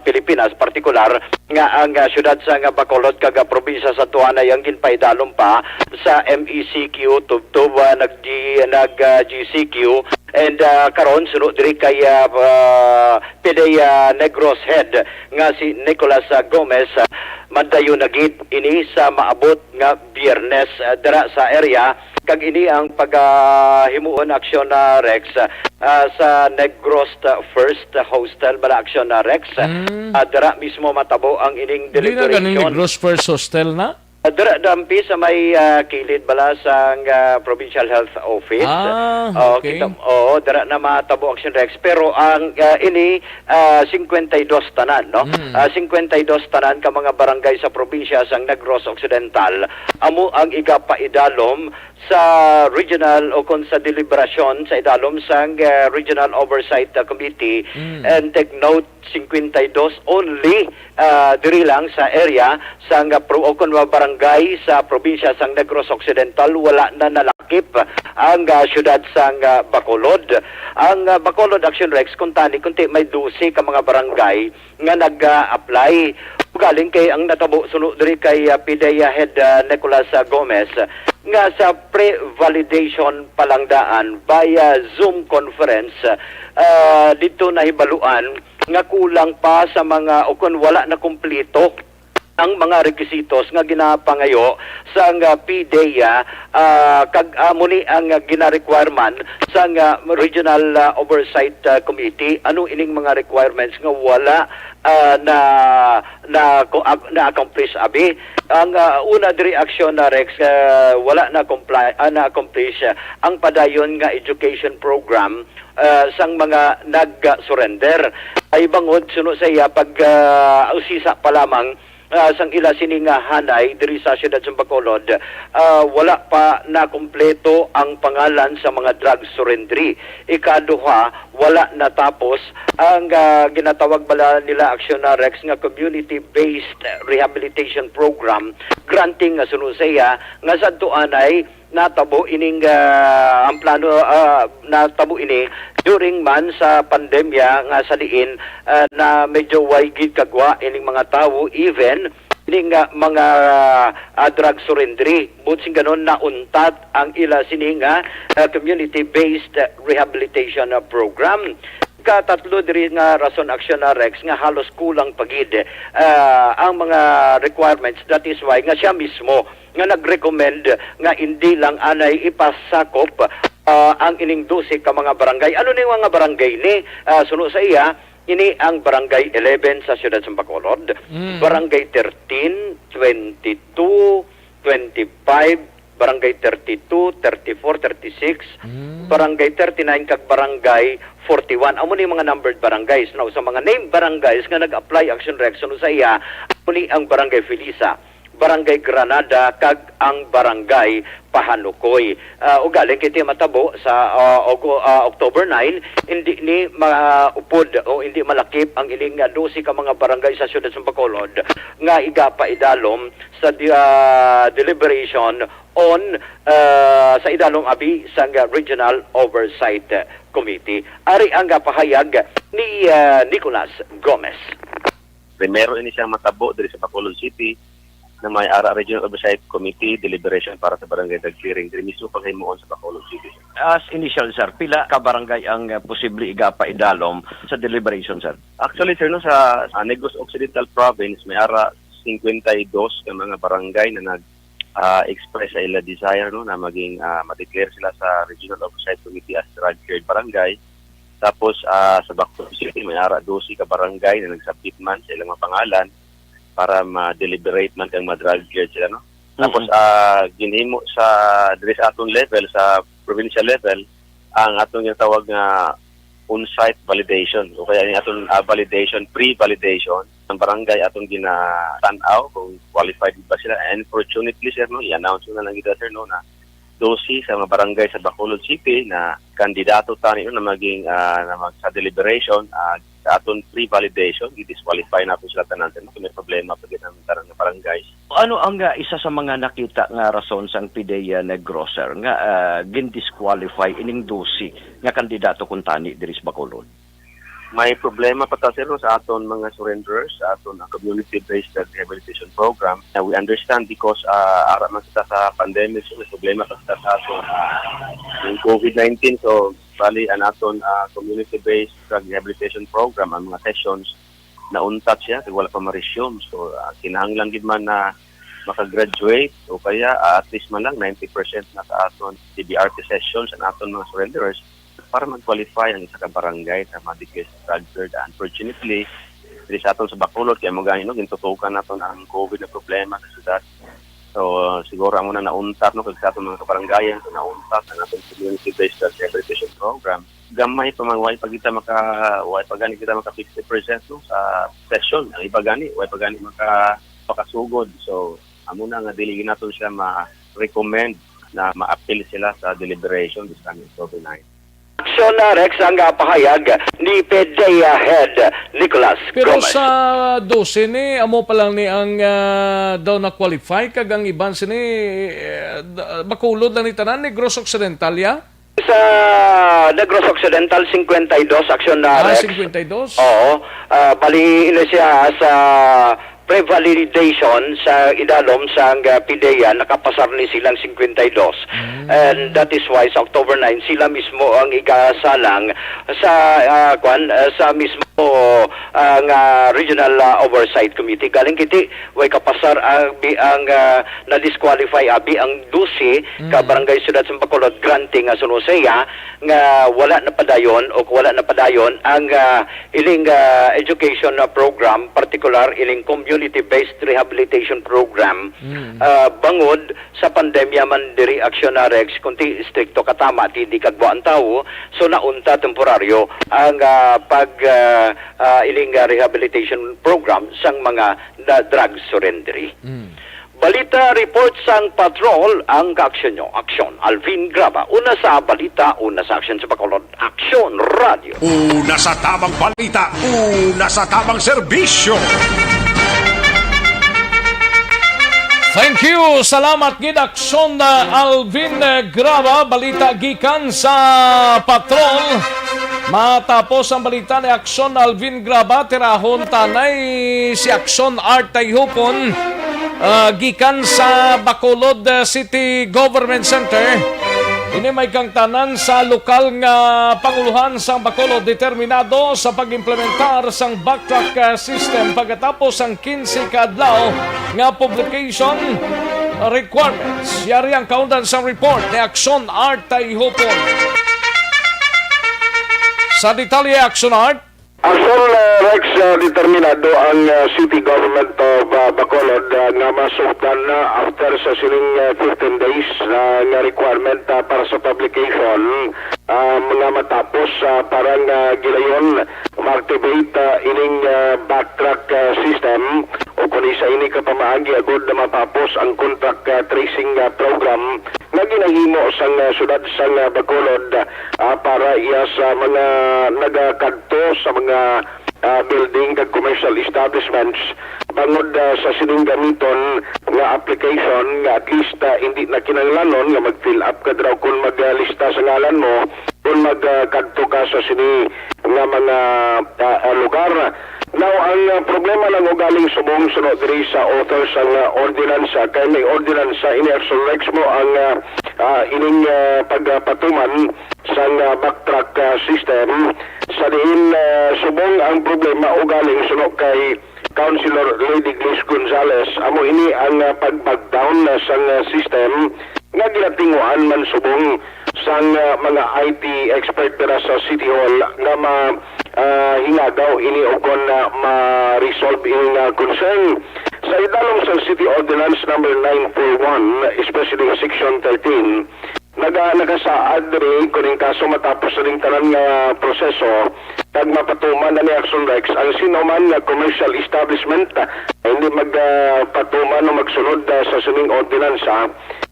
Pilipinas, partikular nga ang, ah, siyudad sang Bacolod kag, ah, probinsya sa Tuanay ang ginpaidalom pa sa M E C Q, tubtob, ah, nag-, nag, ah, G C Q, and, ah, karon suno diri kay, ah, ah, Pidea Negros Head nga si Nicolas, ah, Gomez, ah, madayon na gid ini sa maabot nga Biyernes, ah, dira sa area, kag ini ang pagahimuon aksyon na Rex, ah, sa Negros First Hostel bala aksyon na Rex. Mm. Ah, dira mismo matabo ang ining Di na ganing deliberation. Negros First Hostel na? Ah, dira dampi sa may, ah, kilid bala sang, ah, Provincial Health Office. Ah, Oh, okay. kita, oo, dira na matabo aksyon Rex. Pero ang, ah, ini, ah, cincuenta y dos tanan, no? Mm. Ah, cincuenta y dos tanan ka mga barangay sa probinsya sang Negros Occidental amo ang igapaidalom sa regional o kon sa deliberasyon sa idalom sang, eh, Regional Oversight, uh, Committee. Mm. And take note, cincuenta y dos only, ah, diri lang sa area sang, uh, pro-, o kon mga barangay sa probinsya sang Negros Occidental wala na nalakip ang, uh, siyudad sang, uh, Bacolod. Ang, uh, Bacolod Action Rex, kuntani, kunti may dose ka mga barangay nga nag-a-apply. Ugaling kay ang natabo suno diri kay, ah, Pidea Head, ah, Nicolas, ah, Gomez, nga sa pre-validation pa lang daan via Zoom conference, ah, dito nahibaluan nga kulang pa sa mga, o kung wala na kumpleto ang mga requisitos nga ginapangayo sang, ah, Pidea, ah, kag amo ni ang, ah, gina-requirement sang, ah, Regional, ah, Oversight, ah, Committee. Ano ining mga requirements nga wala, ah, na, na, ko-, ah, na-accomplish abi? Ang, ah, una diri aksyon na Rex, ah, wala na comply, ah, na-accomplish, ah, ang padayon nga education program, ah, sang mga nag-surrender. Ay bangod suno sa iya pag, ah, usisa pa lamang, ah, sang ila sini nga hanay diri sa siyudad sa Bacolod, ah, wala pa nakumpleto ang pangalan sa mga drug surrenderee. Ikaduha, wala natapos ang, ah, ginatawag bala nila aksyon na Rex nga community-based rehabilitation program granting nga suno sa iya nga sadto anay natabo ining, ah, ang plano, ah, natabo ini during man sa pandemya nga sa diin, ah, na medyo way gid kagwa ining mga tawo, even ining, ah, mga, ah, drug surrendere. Buot sing ganon, nauntat ang ila sini nga, ah, community-based rehabilitation, ah, program. Katatlo diri nga rason aksyon na Rex nga halos kulang pa gid, ah, ang mga requirements. That is why nga siya mismo nga nag-recommend nga indi lang anay ipasakop, ah, ang ining dose ka mga barangay. Ano ni mga barangay ni? Ah, suno sa iya, ini ang Barangay eleven sa siyudad sa Bacolod, Mm. Barangay thirteen, twenty-two, twenty-five, Barangay thirty-two, thirty-four, thirty-six, Mm. Barangay thirty-nine, kag Barangay forty-one. Amo ni mga numbered barangays. Now, sa mga named barangays nga nag-apply, Action Reaction, sa iya, amo ni ang Barangay Felisa, Barangay Granada, kag ang Barangay Pahanukoy. Ah, ugaling kiti matabo sa, ah, Ogo-, ah, October nine, hindi ni maupod o hindi malakip ang ining, ah, dose ka mga barangay sa siyudad sa Bacolod nga igapaidalom sa di-, ah, deliberation on, ah, sa idalom abi sang Regional Oversight Committee. Ari ang, ah, pahayag ni, ah, Nicolas Gomez. Primero ini siya matabo diri sa Bacolod City na may ara Regional Oversight Committee deliberation para sa barangay drug clearing diri mismo paghimuon sa Bacolod City. As initial, sir, pila ka barangay ang, ah, posible igapaidalom sa deliberation, sir? Actually, sir, no, sa, ah, Negros Occidental Province, may ara cincuenta y dos ka mga barangay na nag, ah, express sa ila desire, no, na maging, ah, ma-declare sila sa Regional Oversight Committee as drug cleared barangay. Tapos, ah, sa Bacolod City, may ara dose ka barangay na nag-submit man sa ilang mga pangalan para ma-deliberate man kang ma-drug cleared sila, no? Tapos, Mm-mm. ah, ginhimo sa, diri sa aton level, sa provincial level, ang aton ginatawag nga on-site validation o kaya ang aton, ah, validation, pre-validation. Ang barangay aton ginatan-aw kung qualified ba sila. And fortunately, sir, no, i-announce ko na lang kita, sir, no, na dose sa mga barangay sa Bacolod City na kandidato tani, no, na maging, ah, na mag-, sa deliberation, ah, sa aton pre-validation, i-disqualify nato sila tanan, sir, no, kung may problema pa gid ang tanan nga barangay. Ano ang, ah, isa sa mga nakita nga rason sang PDEA Negros, sir, nga, ah, gin-disqualify ining dose nga kandidato kuntani diri sa Bacolod? May problema pa ta, sir, no, sa aton mga surrenderers, sa aton, ah, community-based drug rehabilitation program. Uh, we understand because, ah, ara man kita sa pandemic, so may problema pa kita sa aton, ah, yung COVID nineteen. So, bali, ang aton, ah, community-based drug rehabilitation program, ang mga sessions, nauntat siya, kay wala pa ma-resume. So, ah, kinahanglan gid man na maka-graduate o kaya, ah, at least man lang ninety percent na sa aton C B R T sessions ang aton mga surrenderers para mag-qualify ang isa ka barangay sa ma-declare sa drug cleared. Unfortunately, diri sa aton sa Bacolod, kaya mo gani, no, gintutukan naton ang COVID na problema sa syudad. So, siguro amo na nauntat, no, kag sa aton mga kabarangayan, so nauntat ang aton community-based drug rehabilitation program. Gamay pa man, way pa kita maka, way pa gani kita maka fifty percent, no, sa session. Ang iba gani, way pa gani maka, makasugod. So, amo na nga dili naton sila ma-recommend na ma-appeal sila sa deliberation this coming October nine. Action, uh, Rex, ang, uh, pahayag ni PDEA Head Nicolas Pero Gomez. Sa dose ni, amo pa lang ni ang, ah, daw na-qualify, kag ang iban sini, eh, da-, Bacolod lang ni tanan, Negros Occidental, ya? Sa Negros Occidental, cincuenta y dos, Action, uh, Ah, Rex. Cincuenta y dos? Oo. Ah, bali, ini siya sa pre-validation sa idalom sang, ah, PDEA, nakapasar ni silang cincuenta y dos. Mm. And that is why sa October nine, sila mismo ang igasalang sa, ah, kwan, ah, sa mismo, ah, nga Regional, ah, Oversight Committee. Galing kiti, way kapasar abi ang, ah, na-disqualify abi ang dose ka Mm. barangay Siyudad sa Bacolod, granting nga suno sa iya nga wala na padayon o wala na padayon ang, ah, ining, ah, education, ah, program, partikular ining community-based rehabilitation program, Mm. ah, bangod sa pandemya man diri, Action, ah, Rex, kunti istrikto katama ti di kagwa ang tawo, so naunta temporaryo ang, ah, pag, ah, ah, ining, ah, rehabilitation program sang mga na drug surrenderee. Mm. Balita report sang patrol ang kaaksyon nyo. Aksyon, Alvin Graba. Una sa balita, una sa aksyon sa Bacolod. Aksyon Radio. Una sa tamang balita, una sa tamang serbisyo. Thank you. Salamat gid, Aksyon, uh, Alvin, uh, Graba. Balita gikan sa patrol. Matapos ang balita ni Aksyon Alvin Graba, tirahon tanay si Aksyon Art Tayhupon, uh, gikan sa Bacolod, uh, City Government Center. Ini may kang tanan sa lokal nga panguluhan sang Bacolod determinado sa pag-implementar sang backtrack, uh, system pagkatapos sang quince ka adlaw nga publication requirements. Yari ang kaundan sang report ni Aksyon Art Tayhupon. Sa detalye, Aksyon Art. Aksyon, ah, Rex, ah, determinado ang, ah, City Government of, ah, Bacolod, ah, nga masugdan na after sa sining, ah, fifteen days, ah, nga requirement, ah, para sa publication, ah, nga matapos, ah, para nga gilayon ma-activate, ah, ining, ah, backtrack, ah, system o kung isa ini ka pamaagi agud na matapos ang contact, ah, tracing, ah, program nga ginahimo sang, ah, siyudad sang, ah, Bacolod, ah, para iya sa mga nagakadto sa mga, ah, building kag commercial establishments bangod, ah, sa sining gamiton nga application nga at least, ah, hindi na kinahanglanon nga mag-fill up ka dira kung maglista sa ngalan mo, kung magkadto ka sa sini nga mga, ah, ah, lugar. Now, ang, ah, problema lang ugaling subong suno diri sa author sang, ah, ordinansa, kay may ordinansa ini, Aksyon Rex, mo ang, ah, ah, ining, ah, pagpatuman sang, ah, backtrack, ah, system, sa diin, ah, subong ang problema ugaling suno kay Councilor Lady Grace Gonzales, amo ini ang, ah, pag-back down na sang, ah, system nga ginatinguhan man subong sang, ah, mga I T expert dira sa City Hall nga ma, ah, hingagaw ini ukon na ma-resolve ini nga concern. Sa idalom sa City Ordinance Number nine four one, especially Section thirteen, naga-, nakasaad diri kung in kaso matapos sa tanan nga proseso kag mapatuman na ni Aksyon Rex ang sino man nga commercial establishment, ah, hindi magpatuman o magsunod, ah, sa sining ordinansa,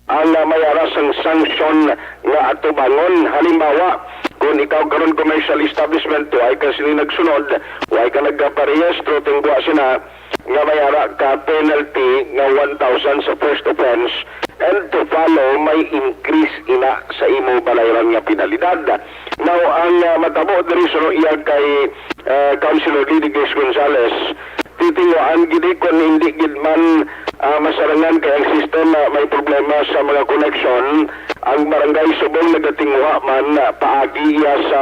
ang, ah, may ara sang sanction nga atubangon. Halimbawa, kung ikaw karon commercial establishment, way ka sini nagsunod, way ka nagparehistro, tingwa sina, nga may ara ka penalty nga one thousand sa first offense, and to follow, may increase ina sa imo balayran nga penalidad. Now, ang, ah, matabo diri suno iya kay, ah, Councilor Lady Grace Gonzales, titinguhaan gid kon hindi gid man, ah, masarangan kay ang system, ah, may problema sa mga connection. Ang barangay subong nagatinguha man, ah, paagi iya sa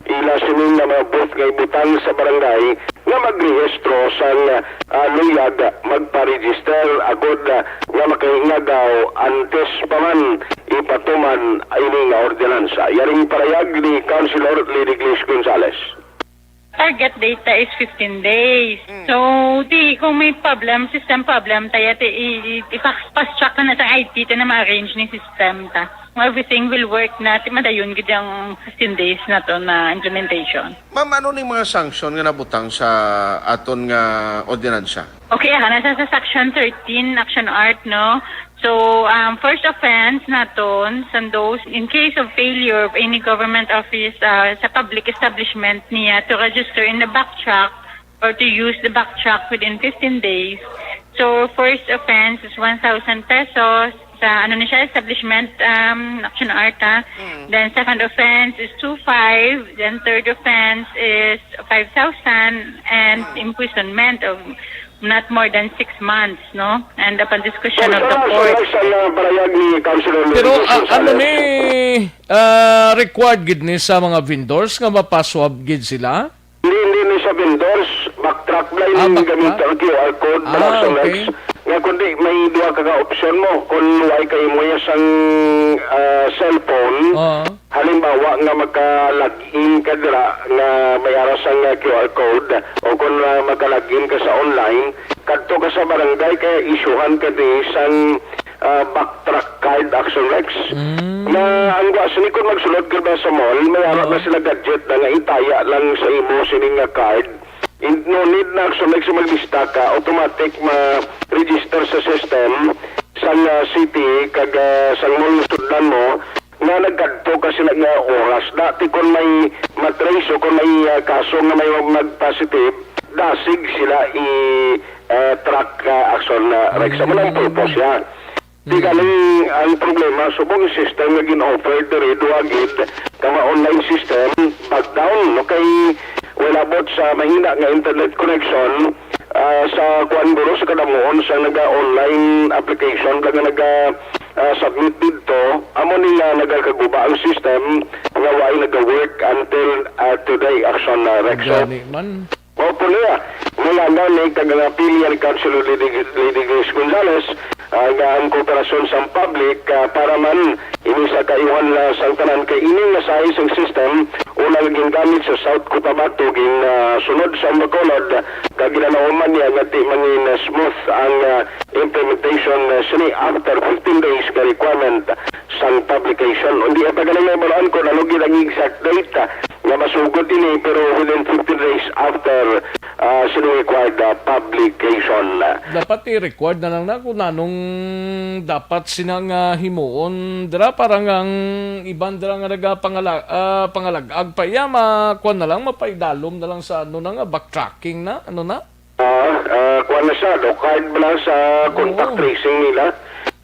ila sining nga mga booth nga ibutang sa barangay nga magrehistro sang, ah, luyag magpa-register agud, ah, nga makahingagaw antes pa man ipatuman ini nga ordinansa. Yaring parayag ni Councilor Lady Grace Gonzales. Target data is fifteen days. Mm. So, di, kung may problem, system problem, tayo, ti, i, i, ipa-, fast track na na sa I T, ti na ma-arrange ni system ta. Kung everything will work na, ti madayon gid ang fifteen days na to na implementation. Ma'am, ano ning mga sanction nga nabutang sa aton nga ordinansa? Okay, ah, nasa sa section thirteen, action art, no? So, um, first offense naton, sa those, in case of failure of any government office, ah, sa public establishment niya to register in the backtrack or to use the backtrack within fifteen days. So, first offense is one thousand pesos. Sa, ano ni siya, establishment, um, action art, ah. Mm. Then, second offense is two five. Then, third offense is five thousand and Mm. imprisonment of not more than six months, no? And upon discussion of the Councilor, court. Sa, sa, sa parayag ni Councilor Pero, Luis ah, ano Gonzales. ni, ah, required gid ni sa mga vendors nga mapaswab gid sila? Hindi, hindi ni sa vendors. Backtrack blind Ah, yung backtrack? gamit ang Q R code, Ah, Councilor okay. Rex. Nga kundi may duha ka, ka option mo. Kung way ka imo sang, ah, cellphone, Oo. halimbawa nga magka-log in ka dira nga may ara sang, ah, Q R code, o kung, ah, magka-log in ka sa online, kadto ka sa barangay kaya isyuhan ka di sang, ah, backtrack card, Action Rex. Mm. Na ang gwa sini kung magsulod ka ba sa mall, may ara Oo. na sila gadget na nga itaya lang sa imo sining nga card. In, no need na, Action Rex, maglista ka, automatic ma-register sa system sang, ah, city kag, ah, sang mall nga sudlan mo, nga nagkadto ka sila nga oras. Dati kung may matrace o kung may, ah, kaso nga may mag-positive, dasig sila i, ah, track, ah, Action, ah, Rex. Amo lang ang purpose niya. Di Mm. galing ang problema, subong yung system nga gin-offer diri, duha gid, ka ma-online system, back down, no? Kay wala bot sa mahina nga internet connection, ah, sa kuan guro sa kadamuon sa naga-online application, nga naga, ah, submit didto, amo ni nga nagakaguba ang system nga way naga-work until, ah, today, Action, ah, Rex. So, Gani man. Opo niya. May anggaw ni kag ang apilya ni Councilor Lady, Lady Grace Gonzales, ah, nga ang kooperasyon sa public, ah, para man ini sa kaiwan na sang tanan kay ini nga size ang system Una nga gingamit sa South Cotabato, gin, ah, sunod sa Bacolod, kag ginalauman niya nga di mangin, ah, smooth ang, ah, implementation, ah, sini after fifteen days ka requirement sang publication. Hindi pa galing nahibaluan kung ano gid ang exact date, ah, nga masugod ini, pero within fifteen days after, ah, sini required, ah, publication. Dapat i-required na lang na kung anong dapat sina nga himuon dira, para nga ang iban dira nga nagapangala-, ah, pangalag-ag pa iya, ma-, kuwan na lang, mapaidalom na lang sa ano na nga, backtracking na, ano na? Ah, ah, kuwan na siya, no? Card ba lang sa contact Oo. tracing nila?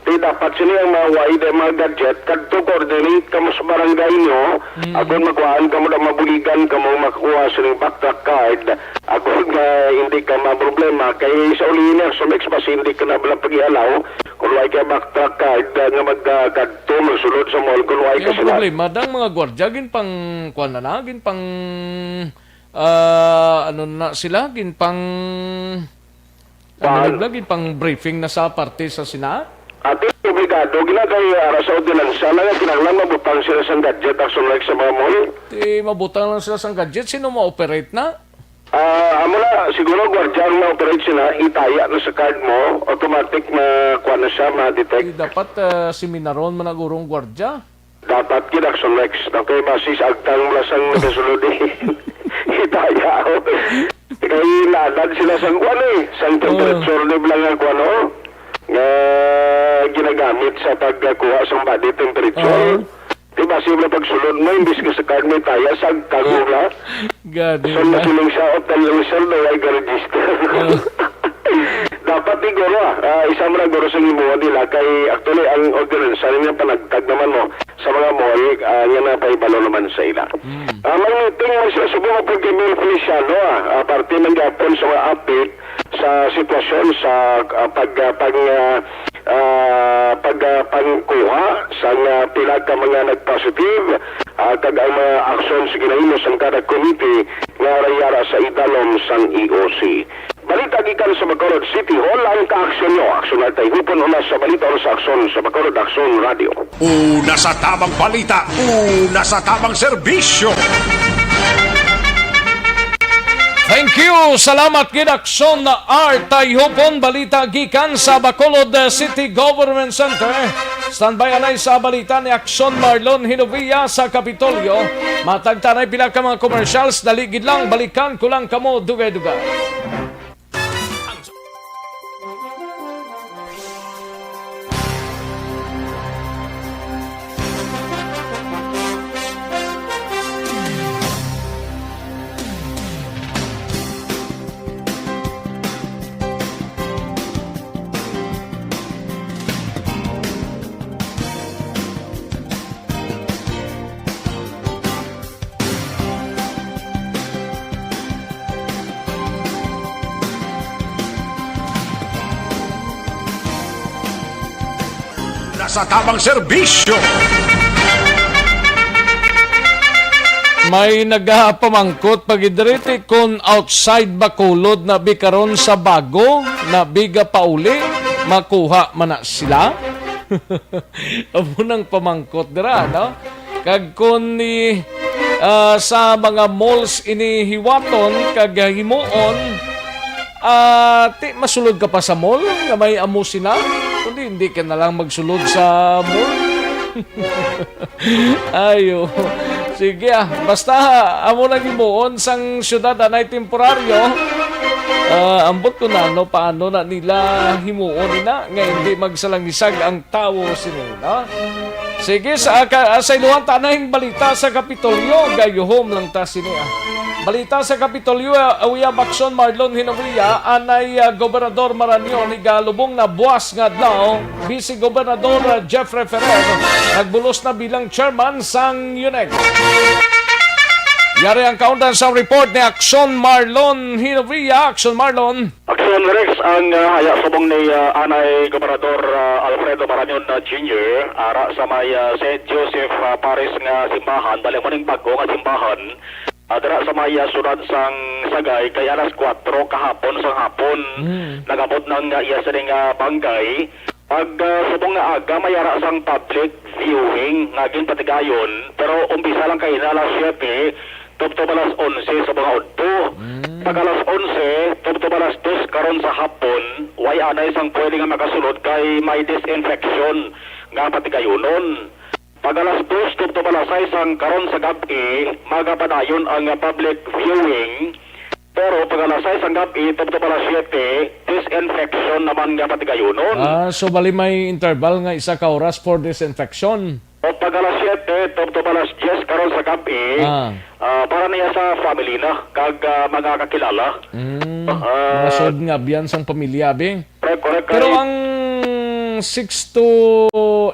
Di dapat sila yung mga wide, mga gadget, kadto coordinate kamo sa barangay nyo, Mm. ako makuhaan kamo na mabuligan kamo makuha sa inyong backtrack card, ako nga hindi ka maproblema, kay sa uli niya, sa next bus, hindi ka na pala pag-ialaw, kung wala ka backtrack card, ah, nga mag, ah, kadto, magsulod sa mall, kung wala ka Yung sila. problema, dang mga gwardya, gin pang, kuwan na na, gin pang, ah, ano na sila, gin pang, ano Kuwan. na, gin pang briefing na sa parte sa Senate? Ate, obligado, ginagay, ah, sa ordinansa na nga kinahanglan mabutang sila sang gadget, action like sa mga mall. Di mabutang lang sila sang gadget, sino mo-operate na? Ah, amo na, siguro gwardiya ang ma-operate sila, itaya na sa card mo, automatic na kuha na siya, ma-detect. Di dapat, ah, seminaron man ang urong gwardiya? Dapat gid, Action Rex. Okay, base sa agtang mo lang sang nagasulod eh. Itaya, oh. Kay naadad sila sang kuwan eh, sang Oh. temperature ni lang ang kuwan, oh, nga ginagamit sa pagkuha sang body temperature. Oh. Di ba, simple pagsulod mo, imbis nga sa card mo, taya, sagkang mo na. Gani So, na. Nasiling siya, "O, tayo, sir, daw ay ga-register." Oh. Dapat ni guro, ah, isa mo na guro sa gibuhat nila kay actually ang ordinansa niya panagtag naman mo sa mga mall, ah, nga napahibalo naman sa ila. Mm. Ah, may meeting mo siya subong pag kay Mayor Feliciano, ah, ah, parte man gyapon sa mga update sa sitwasyon sa, ah, pag, ah, pang, ah, ah, pag, ah, pangkuha sang, ah, pila ka mga nag-positive, ah, kag ang mga aksyon sa ginahimo sang kada committee nga yara sa idalom sang E O C. Balita gikan sa Bacolod City Hall, ang kaaksyon nyo. Aksyon na tayo hupon una sa balita o sa aksyon sa Bacolod Aksyon Radio. Una sa tamang balita, una sa tamang serbisyo. Thank you. Salamat gid, Aksyon na Art. Tayo hupon balita gikan sa Bacolod City Government Center. Standby anay sa balita ni Aksyon Marlon Hinovia sa Kapitolyo. Matag tanay pila ka mga commercials, dali gid lang, balikan ko lang kamo dugay-dugay. Nasa tamang serbisyo. May nagapamangkot pag-idriti kung outside Bacolod na bi karon sa bago na biga pauli, makuha man na sila? Amo nang pamangkot dira, no? Kag kun ni, ah, sa mga malls ini hiwaton kag himuon, ah, ti masulod ka pa sa mall nga may amo sina? Kundi hindi ka na lang magsulod sa mall. Ayo. Sige, ah. Basta, amo nang himuon sang syudad anay temporaryo. Ah, ambot ko na, no, paano na nila himuon ina nga hindi magsalangisag ang tawo sini, no? Sige, sa, ka, sa iluhan ta na yung balita sa Kapitolyo, gayuhom lang ta sini, ah. Balita sa Kapitolyo, ah, Uya Bakson Marlon Hinovia, anay, ah, Gobernador Marañon, igalubong na buwas nga adlaw, Vice Gobernador, ah, Jeffrey Ferrer, nagbulos na bilang chairman sang unec. Yari ang kaundan sa report ni Aksyon Marlon Hinovia. Aksyon Marlon. Aksyon Rex, ang, ah, haya subong ni, ah, anay Gobernador, ah, Alfredo Marañon, ah, Junior, ara sa may, ah, Saint Joseph, ah, Paris nga simbahan, bali mo ning bago nga simbahan, ah, dira sa may, ah, siyudad sang Sagay, kay alas kuwatro kahapon sang hapon, Mm. nagabot na nga iya sining, ah, banggay. Pag ah, subong nga aga, may ara sang public viewing nga ginpatigayon, pero umpisa lang kay na alas siyete tubtob alas onse sa mga udto. Mm. Pag alas onse tubtob alas dos karon sa hapon, way anay sang pwede nga makasulod kay may disinfection nga patigayonon. Pag alas dos tubtob alas sais sang karon sa gab-i, magapadayon ang public viewing. Pero pag alas sais ang gab-i tubtob alas siyete, disinfection naman nga patigayonon. Ah, so bali may interval nga isa ka oras for disinfection. O pag alas siyete tubtob alas diyes karon sa gab-i, Ah. ah, para niya sa family na kag ah, mga kakilala. Mm, Ah. mga sud nga abyan sang pamilya, abi. Correct, correct. Pero Kay ang six to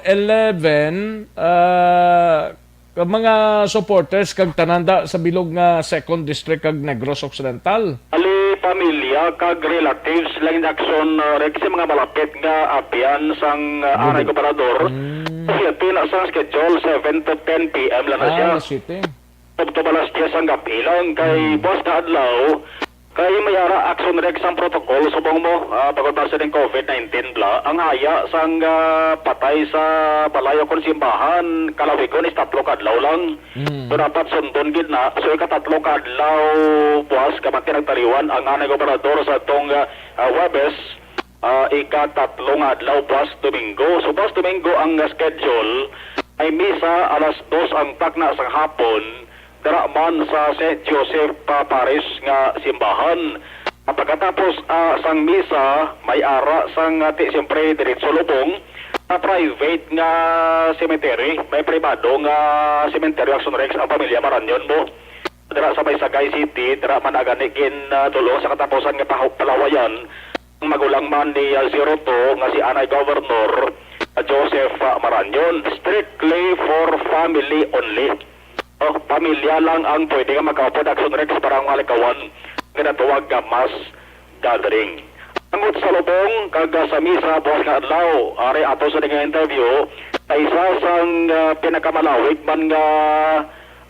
eleven, ah, ka mga supporters kag tanan da sa bilog nga Second District kag Negros Occidental. Ali pamilya kag relatives lang in action, uh, Rex, sa mga malapit nga abyan sang uh, Anay Gobernador. Mm. Kasi pina sang schedule, seven to ten P M lang na siya. Ah, alas siyete. Tubtob alas diyes ang gab-i lang kay Mm. buwas na adlaw, kay may ara action, Rex, ang protocol subong mo, ah, pagod pa sa ning covid nineteen bla, ang haya sang ah, patay sa balay o kon simbahan, kalawigon is tatlo ka adlaw lang. Mm. So dapat sundon gid na. So ikatatlo ka adlaw buwas, kamanti nagtaliwan ang anay gobernador sa tong ah, ah, Huwebes, ah, ikatatlo nga adlaw buwas Domingo. So buwas Domingo ang ah, schedule, may misa alas dos ang takna sang hapon, dira man sa Saint Joseph pa Paris nga simbahan. Pagkatapos ah, sang misa, may ara sang ah, ti siyempre diretso lubong sa private nga cemetery. May pribado nga cemetery, Action Rex, ang pamilya Maranyon mo. Dira sa may Sagay City, dira man agani gin ah, dulong sa katapusan nga pahu- palawayan ang magulang man ni ah, zero two nga si Anay Governor ah, Joseph ah, Maranyon. Strictly for family only. Oh, pamilya lang ang pwede nga makaupod, Action Rex, para ang mga likawan nga natawag nga mass gathering. Angot sa lubong kag sa misa buwas nga adlaw, ari ato sa nga interview, sa isa sang ah, pinakamalawig man nga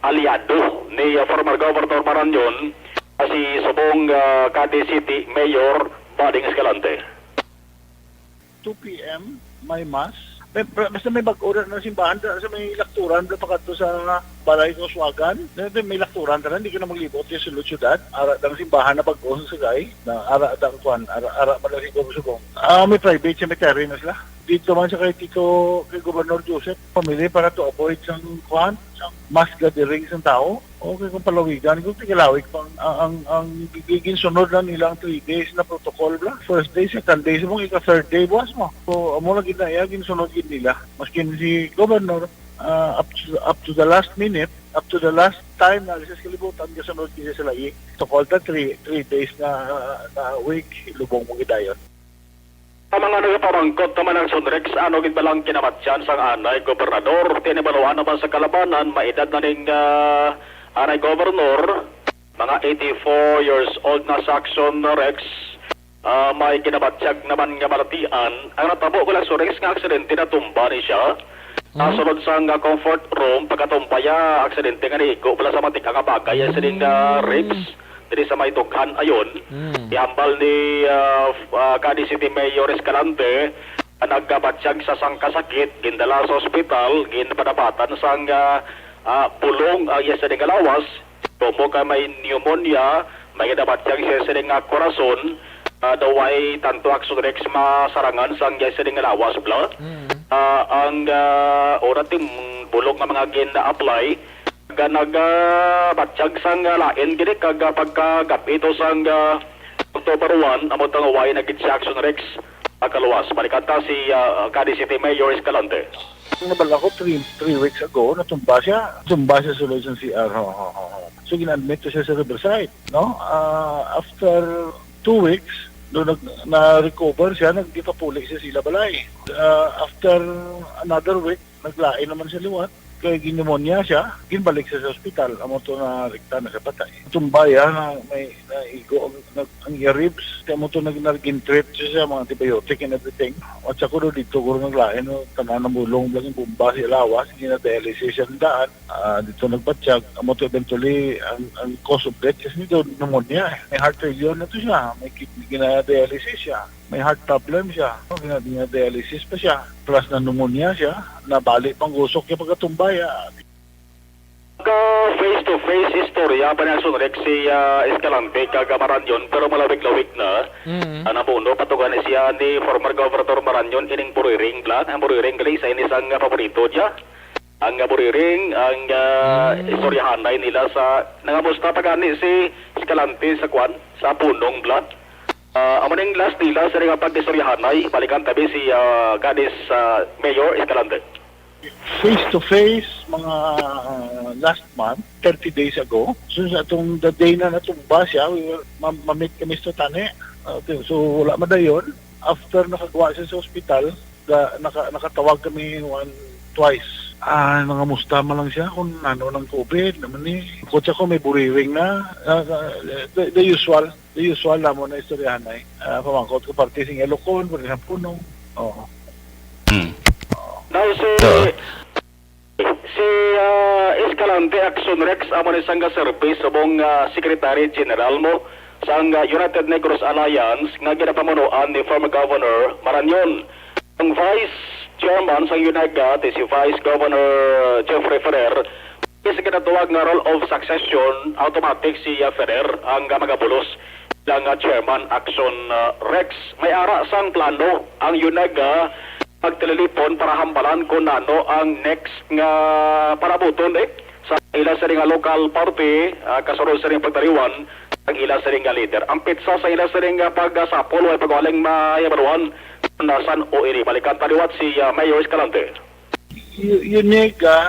aliado ni ah, former Governor Maranyon, ah, si subong ah, Cadiz City Mayor Bading Escalante. Two P M, may mass. May, basta may bag-o na, na simbahan da, sa may lakturan, da pakadto sa balay kang Suagan. May, may lakturan tanan, di ka na maglibot yung sulod syudad. Ara dang simbahan na bag-o sa Sagay, na ara dang kwan, ara, ara man lang siguro subong. Ah, may private cemetery na sila. Dito man sa kay Tito, kay Gobernador Joseph, family para to avoid sang kwan, sang mass gathering sang tao. Okay, kung palawigan, kung tigalawig pang ang, ang, ang gi- ginsunod lang nila ang three days na protocol bla. First day, second day, sa mga ika-third day, buwas mo. So, amo lagi na iya, ginsunod gid nila. Maskin si Governor, ah, up to, up to the last minute, up to the last time na sa kalibutan, gasunod gid sa layi. Protocol ta three, three days na, na week, lubong mo gidayon. Sa mga nagapamangkot naman ang Sunrex, ano gid ba lang kinamatyan sang anay gobernador? Tinibaluan naman sa kalabanan, maedad na ning ah, anay gobernor, mga eighty-four years old na Saxon Rex, ah, may ginabatyag naman nga balatian. Ang natabo ko lang, Sunrex, nga aksidente, natumba ni siya. Nasunod sa nga comfort room, pagkatumbaya, aksidente nga niigo pala sa matik-a nga bagay, ay sining ah, ribs diri sa may dughan ayon. Mm. Ihambal ni ah, f- ah, Cadiz City Mayor Escalante, ah, nagkabatyag sa sangkasakit, gindala sa ospital, ginpadapatan sang ah, ah, pulong ang iya sining lawas. Tumo ka may pneumonia, may ginabatyag siya sining nga korason, ah, daw ay tanto Action Rex masarangan sang iya sining lawas, bla. Mm. Ah, ang ah, ora ting bulong nga mga gin-apply, Ga nagabatyag sang ah, lain gini kag ah, pagkagab-i to sang ah, October one, amo tang way na gid si Action Rex makaluwas. Balikanta si ah, Cadiz City Mayor Escalante. Nabal ako three, three weeks ago, natumba siya. Tumba siya sulod sa C R. Ho, ho, ho, ho. So, gina-admit to siya sa Riverside, no? Ah, after two weeks, do nag na-recover siya, nagdipapuli siya sila balay. Ah, after another week, naglain naman siya liwat. Kay ginimonya siya, ginbalik siya sa ospital, amo to na rekta na siya patay. Tumbaya na may Naigo ang, ang, ang iya ribs. Kaya mo to nag-, nag-intreat siya sa mga antibiotic and everything. At sa kuno dito, kuro naglain, no? Tanan ng bulong, laging bomba, siya lawas, hindi na dialysis siya ng daan. Ah, dito nagpatyag, amo to eventually, ang, ang cause of death is nito pneumonia. May heart failure na to siya, may kidney, gina-dialysis siya, may heart problem siya, no? Gina-, gina-dialysis pa siya, plus na pneumonia siya, nabali pang gusok yung pagkatumbay, ah. Ka face-to-face istorya pa ni Action Rex si, ah, Escalante kag, ah, Marañon, pero malawig-lawig na. Mm. Ang nabuno, patugan ni siya ni former Governor Marañon ining buriring, Bla. Ang buriring gali sa ini sang, ah, paborito niya. Ang, ah, buriring, ang, ah, Mm. istoryahanay nila sa, nangamusta pa gani si Escalante sa kwan, sa punong, Bla. Ah, amo ning last nila sa nga pag-istoryahanay, balikan tabi si, ah, gani sa Mayor Escalante. Face to face, mga, ah, last month, thirty days ago. So, sa atong the day na natumba siya, we were, ma-, ma-meet kami sa tani. Ah, okay, so, wala madayon. After nakagawa siya sa ospital, ga-, naka-, nakatawag kami one, twice. Ah, nangamusta man lang siya kung ano ng covid naman ni. Kutsa ko may buriring na, ah, ah, the, the usual. The usual namon na istoryahanay. Ah, pamangkot ko parte sing Ilocon, parte sa Punong. Oo. Hmm. Now, si, So, si, ah, Escalante Action Rex, amo ni sang ga-serve subong, ah, Secretary General mo sang, ah, United Negros Alliance nga ginapamunuan ni former Governor Marañon. Ang Vice Chairman sang UNEGA, ti si Vice Governor Jeffrey Ferrer, Kay sa ginatawag nga rule of succession, automatic si, ah, Ferrer ang, ah, magabulos bilang, ah, chairman Action, ah, Rex. May ara sang plano ang UNEGA, ah, pagtililipon para hambalan kung ano ang next nga parabuton, eh, sa ila sa nga local party, ah, kasunod sa ring pagtaliwan ang ila sa nga leader. Ang petsa sa ila sa nga pagsapol ay pagwaling mahibaluan na san o ini. Balikan ta liwat si, ah, Mayor Escalante. U-, UNEGA,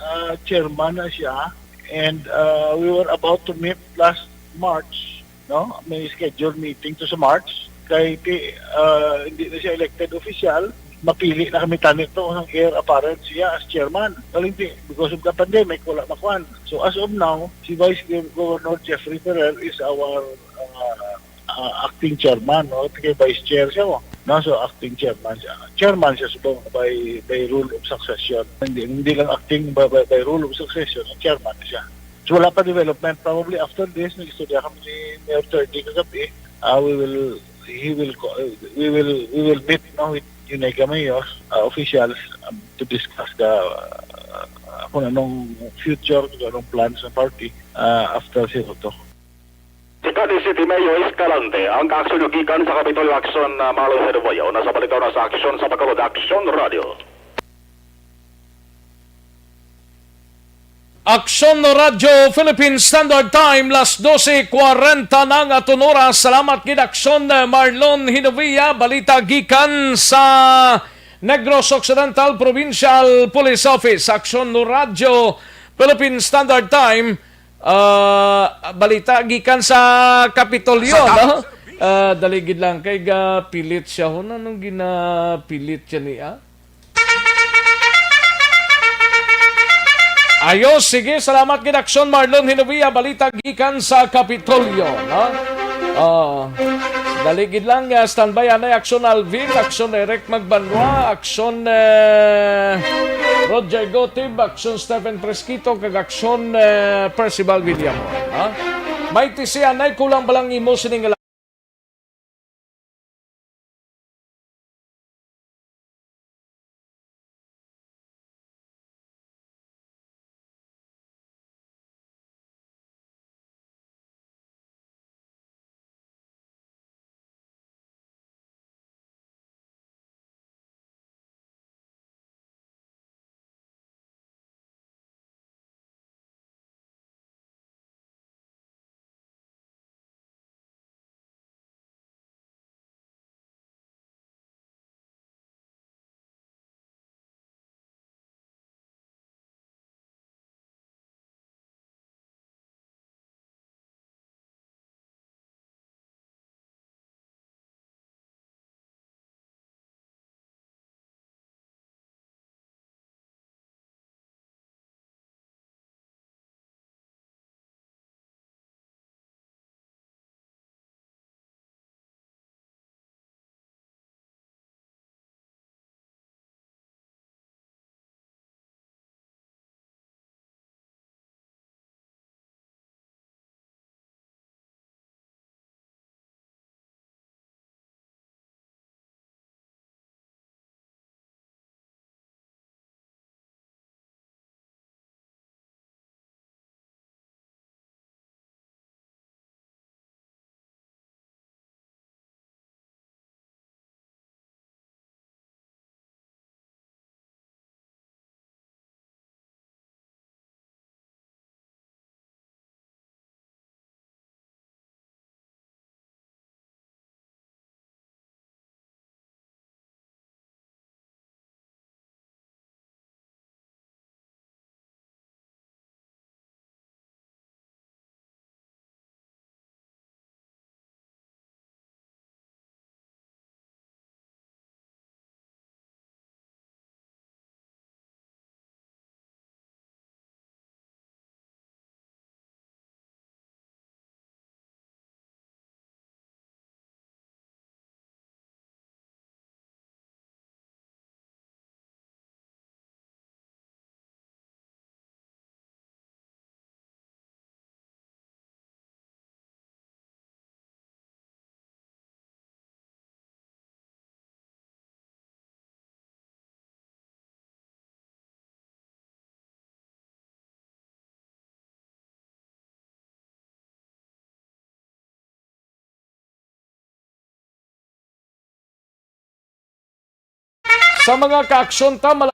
uh, chairman na siya, and, uh, we were about to meet last March, no? May scheduled meeting to sa March. Kay ti-, uh, hindi na siya elected official, mapili na kami tani to ang heir apparent siya as chairman. Kaling ti-, because of the pandemic, wala makuan. So as of now, si Vice Gov-, Governor Jeffrey Ferrer is our, uh, ah, acting chairman, no? Kay vice chair siya, no? No, so acting chairman siya. Chairman siya subong by, by rule of succession. Hindi, hindi lang acting by, by, by rule of succession, ang chairman siya. So wala pa development. Probably after this, nag-istorya kami ni Mayor Thirty kagabi. Ah, we will, he will, co- we will, we will meet, no, with UNEGA Mayor, ah, officials, um, to discuss the, ah, kung anong future, kung anong plans ng party, ah, after si Ruto. Si Cadiz City Mayor Escalante, ang kaaksyon nyo gikan sa Kapitolyo Action, ah, Marlon Herboyo, nasa balita na sa Aksyon sa Bacolod, Aksyon Radio. Aksyon Radio Philippine Standard Time, las dose kwarenta na nga aton oras. Salamat gid, Aksyon, eh, Marlon Hinovia. Balita gikan sa Negros Occidental Provincial Police Office. Aksyon Radio Philippine Standard Time, ah, balita gikan sa Kapitolyo, Sa no? Kap- Ah, dali gid lang kay gapilit siya. Ho, anong ginapilit siya ni, ah? Ayos, sige, salamat gid, Aksyon Marlon Hinovia, balita gikan sa Kapitolyo, no? Oh, dali gid lang, ah, standby anay, Aksyon Alvin, Aksyon Eric Magbanwa, Aksyon, eh, Roger Gotib, Aksyon Stephen Fresquito, kag Aksyon, eh, Percival Villamor, ha? May tisi anay, kulang ba lang imo sining Sa mga kaaksyon ta, mala-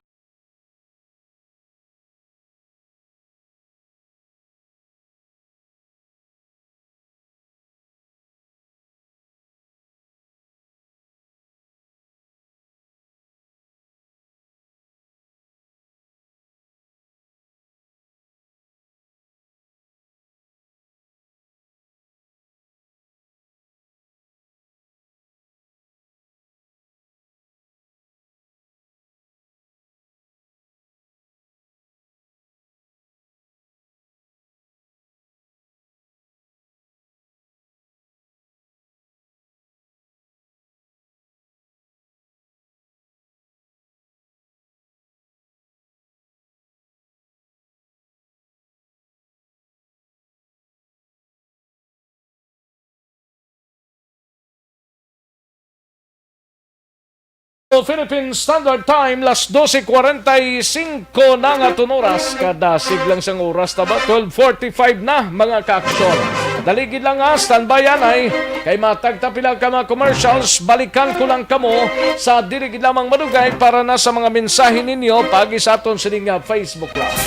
Philippine Standard Time, las dose cuarenta y cinco na nga tun oras. Kadasig lang sang oras ta ba? Twelve forty-five na, mga kaaksyon. Dali gid lang, ha, standby anay. Kay matag ta pila ka mga commercials, balikan ko lang kamo sa dili gid lamang madugay para na sa mga mensahe ninyo pagi sa aton sining, ah, Facebook Live.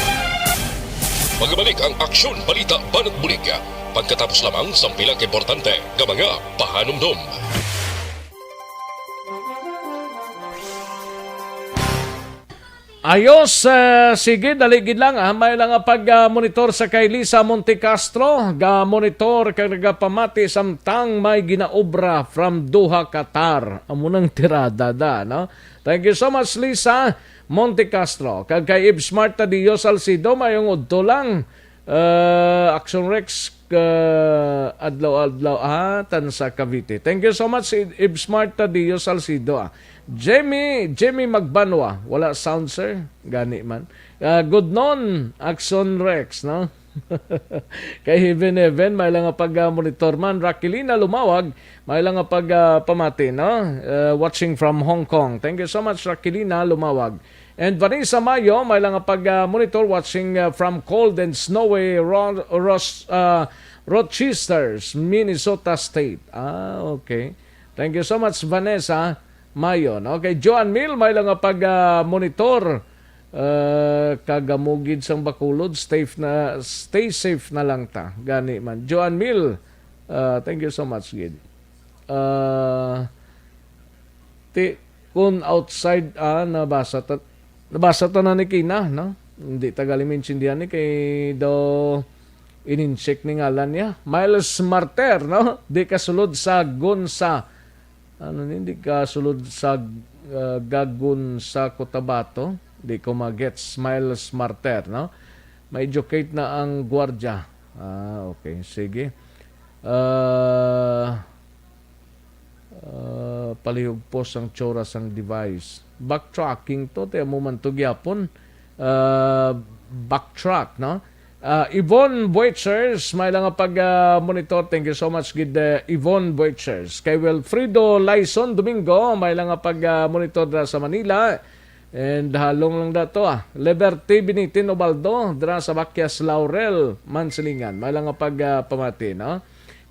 Magabalik ang Aksyon Balita Banat Bulig pagkatapos lamang sang pila ka importante nga mga pahanumdom. Ayos, eh, sige, dali gid lang, ah. May lang nga pag, ah, monitor sa kay Lisa Montecastro, ga monitor kag nagapamati samtang may ginaobra from Doha, Qatar. Amo nang tirada da, no? Thank you so much, Lisa Montecastro. Kag kay Ibs Marta Dio Salcido, mayong udto lang. Uh, Action Rex, uh, adlaw-adlaw, ah, tan sa Cavite. Thank you so much, Ibs Marta Dio Salcido, ah. Jimmy, Jimmy Magbanwa, wala sound, sir. Gani man. Uh, good noon, Action Rex, no? Kay Heaven Heaven, may lang nga pag, uh, monitor man. Rakilina Lumawag, may lang nga pag, uh, pamati, no? Uh, watching from Hong Kong. Thank you so much, Rakilina Lumawag. And Vanessa Mayo, may lang nga pag, ah, monitor, watching, ah, from cold and snowy Ro-, Ros-, ah, Rochester, Minnesota State. Ah, okay. Thank you so much, Vanessa Mayo. No? Kay Joan Mill, may lang nga pag, ah, monitor, ah, kagamugid sang Bacolod, stay f-, na, stay safe na lang ta. Gani man. Joan Mill, ah, thank you so much, gid. Ah, ti, kung outside, ah, nabasa ta, nabasa ta na ni Kina, no? Hindi ta gali maintindihan ni kay daw in-incheck ni ngalan niya. Miles Marter, no? Di kasulod sa Gonza. Ano ni? Di kasulod sa, ah, Gagon sa Cotabato. Di ko magets. Miles Marter, no? Ma-educate na ang gwardya. Ah, okay. Sige. Ah, Ah, palihog po sang tsura sang device. Backtracking to, ti amo man to gyapon. Ah, backtrack, no? Ah, Yvonne Boichers, may lang nga pag, ah, monitor. Thank you so much, gid, eh, Yvonne Boichers. Kay Wilfredo Laison Domingo, may lang nga pag, ah, monitor dira sa Manila. And halong lang dato, ah. Liberty Binitin Ubaldo, dira sa Bakyas Laurel, Mansilingan. May lang nga pag, ah, pamati, no?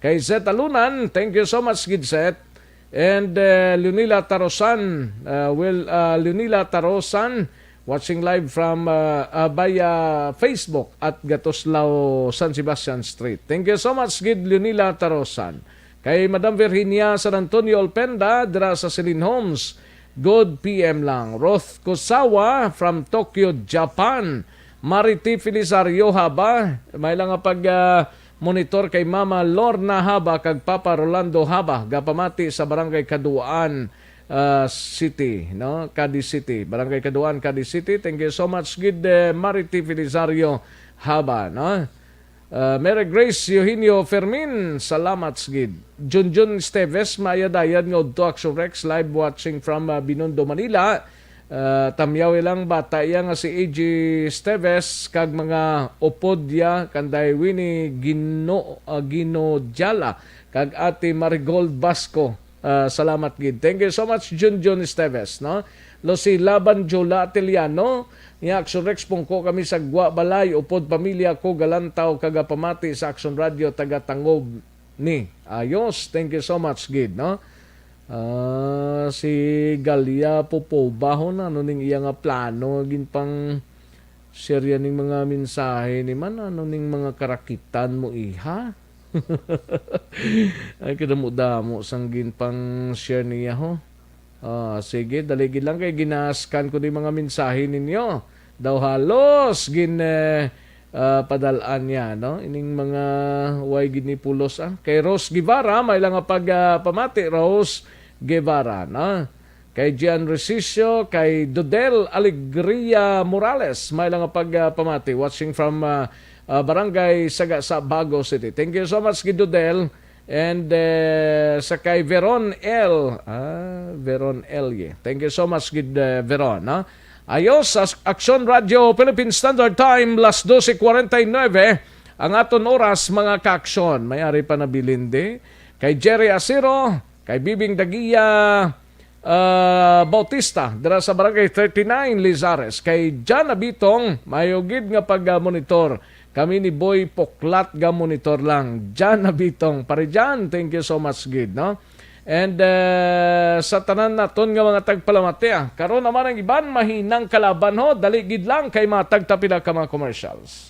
Kay Zet Alunan, thank you so much, gid Zet. And, uh, Leonila Tarosan, uh, well, uh, Leonila Tarosan, watching live from, uh, uh, via Facebook at Gatoslao, San Sebastian Street. Thank you so much, gid Leonila Tarosan. Kay Madam Virginia San Antonio Olpenda, dira sa Celine Homes, good P M lang. Roth Kusawa from Tokyo, Japan. Mariti Felisario Haba, may lang nga pag, ah, monitor kay Mama Lorna Haba kag Papa Rolando Haba, gapamati sa Barangay Caduan, ah, City, no? Cadiz City. Barangay Caduan, Cadiz City. Thank you so much, gid, eh, Mariti Felisario Haba, no? Ah, Mary Grace Eugenio Fermin, salamat gid. Junjun Esteves, maayadayan nga udto, Action Rex, live watching from, ah, Binondo, Manila. Ah, tamyaw ilang bata iya nga si A J Esteves kag mga upod iya, kanday Winnie Gino, ah, Ginodiala kag Ate Marigold Basco. Ah, salamat gid. Thank you so much, Junjun Esteves, no? Lucila Banjola Atiliano, niya, Action Rex, pungko kami sa gwa balay, upod pamilya ko, galantaw, kagapamati sa Action Radio, taga Tangob ni. Ayos, thank you so much gid, no? Ah, si Galia Popova, ho, na, ano ning iya nga plano, ginpang-share yan ning mga mensahe ni man, ano ning mga karakitan mo, iha? Ay, kadamo-damo sang ginpang-share niya, ho. Ah, sige, dali gid lang kay gina-scan ko ni mga mensahe ninyo. Daw halos gin, eh, ah, padal-an niya, no? Ining mga way gid ni pulos, ah. Kay Rose Guevara, may lang nga pag, ah, pamati, Rose Guevara, no? Kay Gian Resicio, kay Dodel Alegria Morales, may lang nga pag, ah, pamati. Watching from, ah, ah, Barangay Sagasa, Bago City. Thank you so much, gid Dodel. And, eh, sa kay Veron L. Ah, Veron L, yeah. Thank you so much, gid, eh, Veron, no? Ayos, sa Aksyon Radio Philippine Standard Time, las doce cuarenta y nueve ang aton oras, mga ka-aksyon. May ari pa nabilin di. Kay Jerry Asiro, kay Bibing Dagia, ah, Bautista, dira sa Barangay thirty-nine, Lizares. Kay Jan Abitong, mayo gid nga pag-monitor. Kami ni Boy Puklat ga monitor lang. Jan Abitong. Pare Jan, thank you so much gid, no? And, eh, sa tanan naton nga mga tagpalamati, ah, karon naman ang iban mahinang kalaban, ho. Dali gid lang kay matag ta pila ka mga commercials.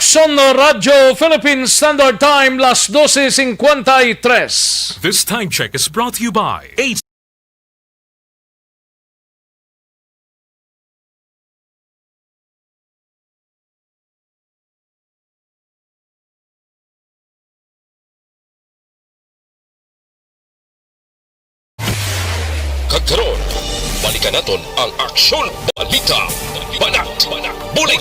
Son Radyo Philippine Standard Time, las doce cincuenta y tres. This time check is brought to you by A T Kag karon, balikan naton ang Aksyon Balita Banat Bulig.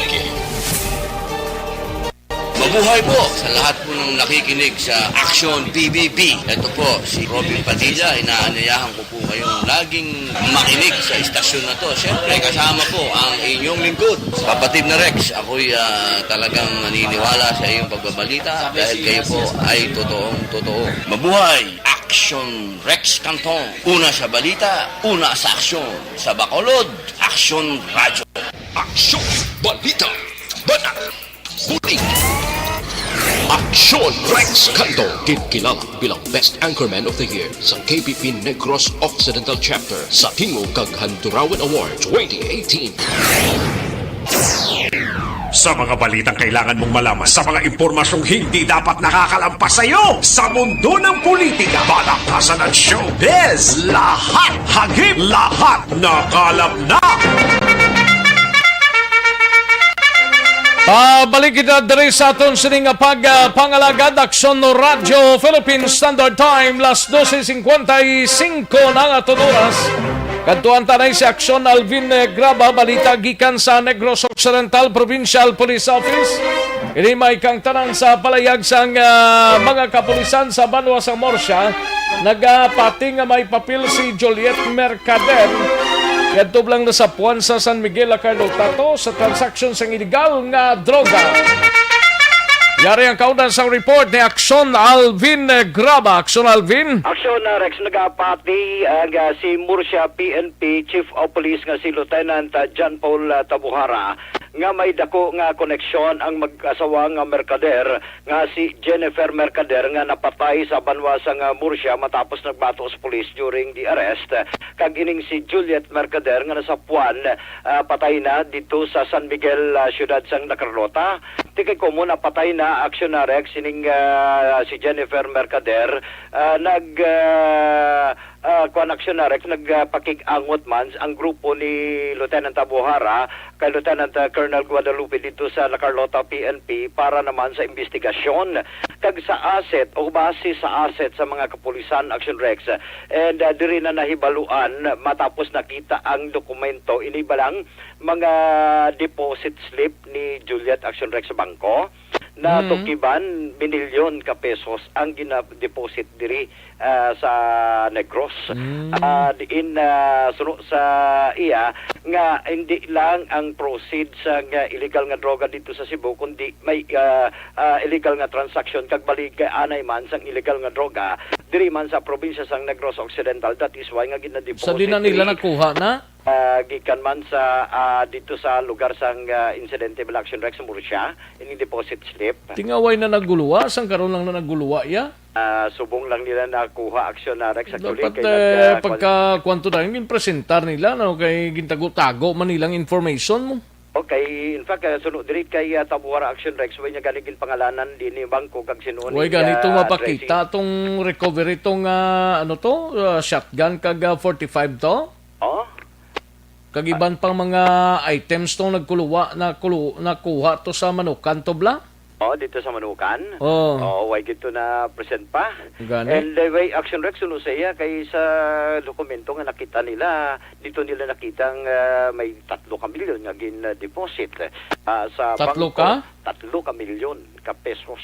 Mabuhay po sa lahat po ng nakikinig sa Aksyon P B B. Ito po si Robin Padilla. Inaanyayahan ko po kayong laging makinig sa istasyon na to. Siyempre, kasama po ang inyong lingkod, kapatid na Rex. Ako'y, ah, talagang naniniwala sa iyong pagbabalita dahil kayo po ay totoong totoo. Mabuhay! Aksyon Rex Cantong. Una sa balita, una sa aksyon. Sa Bacolod, Aksyon Radyo. Aksyon Balita Banat Bulig. Aksyon Rex Cantong, ginkilala bilang Best Anchorman of the Year sa K P P Negros Occidental Chapter sa Tingog kag Handurawan Award twenty eighteen. Sa mga balitang kailangan mong malaman, sa mga impormasyong hindi dapat nakakalampas sa iyo, sa mundo ng politika, balaktasan at showbiz, lahat hagip, lahat nakalap na. Pabalik kita diri sa aton sini nga pag, ah, pangalagad, Aksyon Radyo Philippine Standard Time, las doce cincuenta y cinco na nga aton oras. Kadtuan ta na si Aksyon Alvin, eh, Graba, balita gikan sa Negros Occidental Provincial Police Office. Ini may kang tanan sa palayag sang, ah, mga kapulisan sa banwa sang Murcia, nagapati nga may papel si Juliet Mercader. Yadto lang na sa puwan sa San Miguel, Lacarlota to sa transaksyon sang iligal nga droga. Yari ang kaundan sang report ni Aksyon Alvin, eh, Graba. Aksyon Alvin. Aksyon, ah, Rex, nagapati ang, ah, si Murcia P N P Chief of Police nga si Lieutenant, ah, John Paul, ah, Tabuhara nga may dako nga koneksyon ang mag-asawa nga Mercader nga si Jennifer Mercader nga napatay sa banwa sang, ah, Murcia matapos nagbato sa pulis during the arrest, kag ining si Juliet Mercader nga nasapuan, ah, patay na dito sa San Miguel, ah, siyudad sang Lacarlota. Ti kay komo napatay na, Aksyon Rex, ining, ah, si Jennifer Mercader, ah, nag, ah, ah, kuwan, Aksyon Rex, nagpakig-angot man ang grupo ni Lieutenant Tabuhara kay Lieutenant, ah, Colonel Guadalupe dito sa Lacarlota P N P para naman sa investigasyon kag sa asset o base sa asset sa mga kapulisan, Aksyon Rex. And, ah, diri na nahibaluan matapos nakita ang dokumento, ini ba lang mga deposit slip ni Juliet, Aksyon Rex, sa bangko na Mm. tukiban minilyon ka pesos ang gina-deposit diri, ah, sa Negros. Mm. Ah, diin, ah, suno sa iya nga hindi lang ang proceeds sang, ah, illegal nga droga dito sa Cebu, kundi may, ah, ah, illegal nga transaksyon kag baligya anay man sang illegal nga droga diri man sa probinsya sang Negros Occidental. That is why nga gina-deposit Sa di na nila diri, nakuha na? ah, gikan man sa, ah, dito sa lugar sang, ah, insidente, Aksyon Rex, Murcia, ining deposit slip. Tingaway na naguluwa, sang karon lang na naguluwa ya? Ah, subong lang nila nakuha, Aksyon Rex, actually, Dapat, kay eh, nag, ah, pagka kwan- kwanto na, yung presentar nila, no? Kay gintago-tago man nilang information mo. Okay, in fact, ah, suno diri kay, ah, Tabuhara, Aksyon Rex, way niya gani ginpangalanan din ni bangko kag sinuon Way ni, gani ah, itong mapakita, Tracy. Itong recovery, itong, ah, ano to, ah, shotgun kag, ah, forty-five to? Oh? Kag iban pang mga items tong nagkuluwa, nakulu-, nakuha to sa Manukan to, bla? Oh, dito sa Manukan? Oh. Oo, way gid to na present pa. Gani? And, uh, way Action Rex, suno sa iya, kay sa dokumento nga nakita nila, dito nila nakita ang, ah, may tatlo ka milyon nga gin-deposit, ah, sa Tatlo bangko. ka? Tatlo ka milyon ka pesos.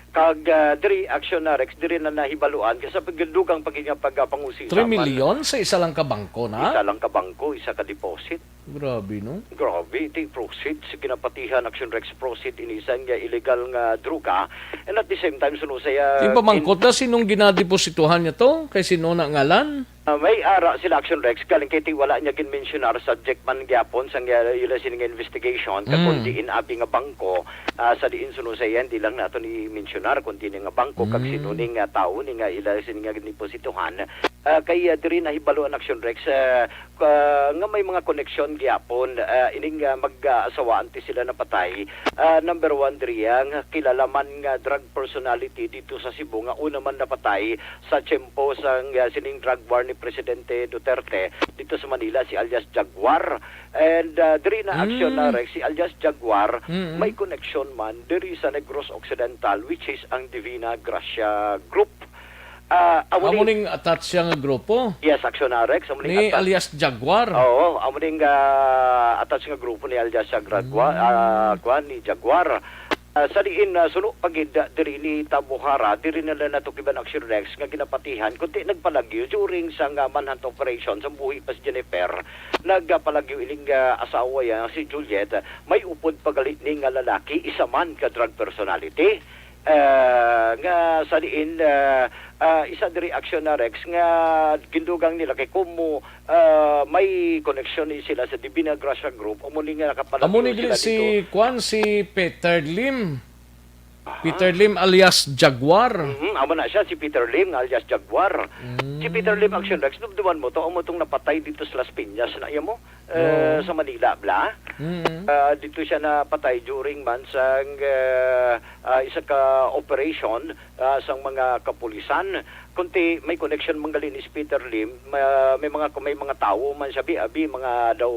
Kag, ah, diri, Action na Rex, diri na nahibaluan kay sa pagdugang pag-, nga pagpangusisa Three man. million sa isa lang ka bangko na? Isa lang ka bangko, isa ka deposit. Grabe, no? Grabe, ti proceeds, ginapatihan, Action Rex, proceed, inisan nga illegal nga droga. And at the same time, suno sa iya, Di ba mangkot in- na sinong ginadeposituhan niya to? Kay sino na ngalan? Ah, may ara sila, Action Rex, galing kay ti wala niya ginmensyonar subject man gyapon sang, ah, ila sini nga investigation, kag Mm. kung diin abi nga bangko, ah, sa diin suno sa iya, hindi lang nato ni mensyonar kung diin nga bangko, kag sino Mm. ni nga tawo ni nga ila sini nga ginipositohan. Ah, kay, ah, diri nahibalo ang, Action Rex, ah, ka-, nga may mga koneksyon gyapon, ah, ining, ah, mag-asawa antes sila napatay. Ah, number one diri, ah, nga kilala man nga drug personality dito sa Cebu nga una man napatay sa tiyempo sang, ah, sining drug war ni Presidente Duterte dito sa Manila, si alias Jaguar. And, ah, diri na, Action, ah, Mm. Rex, si alias Jaguar, Mm. may koneksyon man diri sa Negros Occidental, which is ang Divina Gracia Group. Ah, amo Amo ni ning attached siya nga grupo? Yes, Action, ah, Rex, amo ning Ni attached. alias Jaguar? Oo, amo ning, ah, attached nga grupo ni alias Jaguar, Mm. ah, kuwan, ni Jaguar. Ah, sa diin, ah, suno pa gid, ah, diri ni Tabuhara, diri na lang nato kiban, Action Rex, nga ginapatihan, kundi nagpalagyo during sa nga manhunt operation sa buhi pa si Jennifer. Nagpalagyo ining, ah, asawa niya, si Juliet, may upod pa gali ni nga lalaki, isa man ka drug personality. Ah, nga sa diin, ah, ah, isa diri, Action, ah, Rex, nga gindugang nila kay kumo, ah, may koneksyon ni sila sa Divina Gracia Group, amo ni nga nakapalagyo Amo ni sila gid si dito. Kwan, si Peter Lim. Aha. Peter Lim alias Jaguar. Mhm, amo na siya, si Peter Lim alias Jaguar. Si Peter Lim, Mm. Action Rex, dumduman mo to, amo tong napatay dito sa Las Piñas na iya mo, eh, Oo. sa Manila, bla? Mm. Ah, dito siya napatay during man sang, eh, ah, isa ka operation, ah, sang mga kapulisan. Kunti may connection man gali ni si Peter Lim, ma-, may mga, may mga tawo man siya, bi-, abi, mga daw,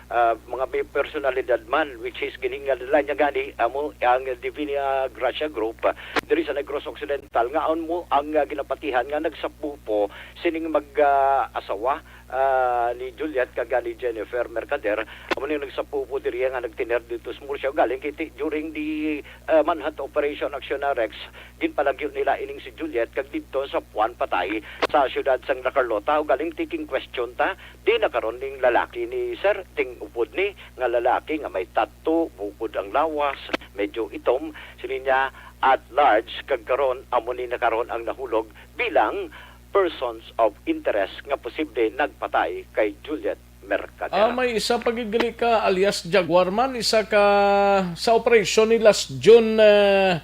ah, mga may personalidad man, which is gininganlan niya gani, amo ang Divina Gracia Group, ah, diri sa Negros Occidental, nga amo ang, ah, ginapatihan nga nagsapupo sining mag, ah, asawa, ah, ni Juliet kag ni Jennifer Mercader. Amo ning nagsapupo diri nga nagtener dito sa Murcia. Galing kay ti-, during the, ah, manhunt operation, Action Rex, ginpalagyo nila ining si Juliet kag didto sa puan patay sa siyudad sang La Carlota. Ugaling ti king-question ta, di na karon ning lalaki ni Sir, ting upod ni nga lalaki nga may tattoo, bukod ang lawas, medyo itom, sini niya at large, kag karon amo ni na karon ang nahulog bilang persons of interest nga posible nagpatay kay Juliet Mercader. Ah, may isa pa gid gali ka alias Jaguar man, isa ka sa operasyon ni last June, eh,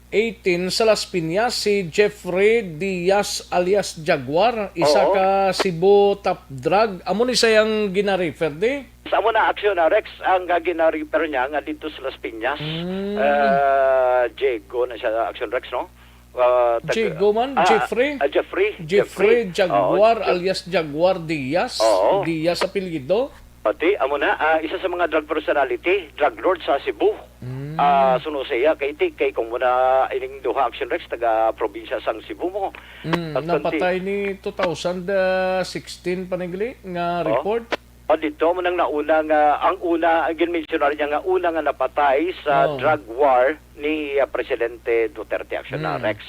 eighteen sa Las Piñas, si Jeffrey Diaz alias Jaguar, isa Oo. ka Cebu top drug. Amo ni sayang gina-refer di? Sa amo na, Action, ah, Rex, ang, ah, gina-refer niya nga dito sa Las Piñas, Mm. ah, Diego na siya, Action Rex, no? Ah, tag- Diego man? ah, Jeffrey? ah, Jeffrey. Jeffrey Jeffrey. Jaguar Oo, Jeff- alias Jaguar Diaz. Oo. Diaz apelyido. Pati, amo na, ah, isa sa mga drug personality, drug lord sa Cebu. Mm. Ah, suno sa iya, kay ti, kay kung muna ining duha, Action Rex, taga probinsya sang Cebu mo. Mm, At napatay ni two thousand sixteen pa ni gali nga Oh. report. Oh, dito mo nang nauna nga, ang una, ang ginmensyonar niya nga una nga napatay sa Oh. drug war ni, ah, Presidente Duterte, Action na, Mm. Rex.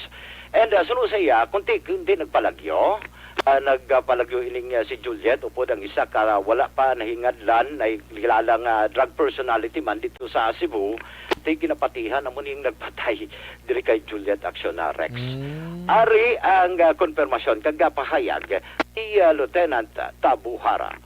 And, ah, suno sa iya, kunti, kunti nagpalagyo, ah, nagpalagyo ining, ah, si Juliet, upod ang isa ka wala pa nahingadlan, ay kilala nga drug personality man dito sa Cebu, ti ginapatihan, amo ning nagpatay diri kay Juliet, Action na, Rex. Mm. Ari ang, ah, konfirmasyon kag, ah, pahayag ni, ah, Lieutenant, ah, Tabuhara.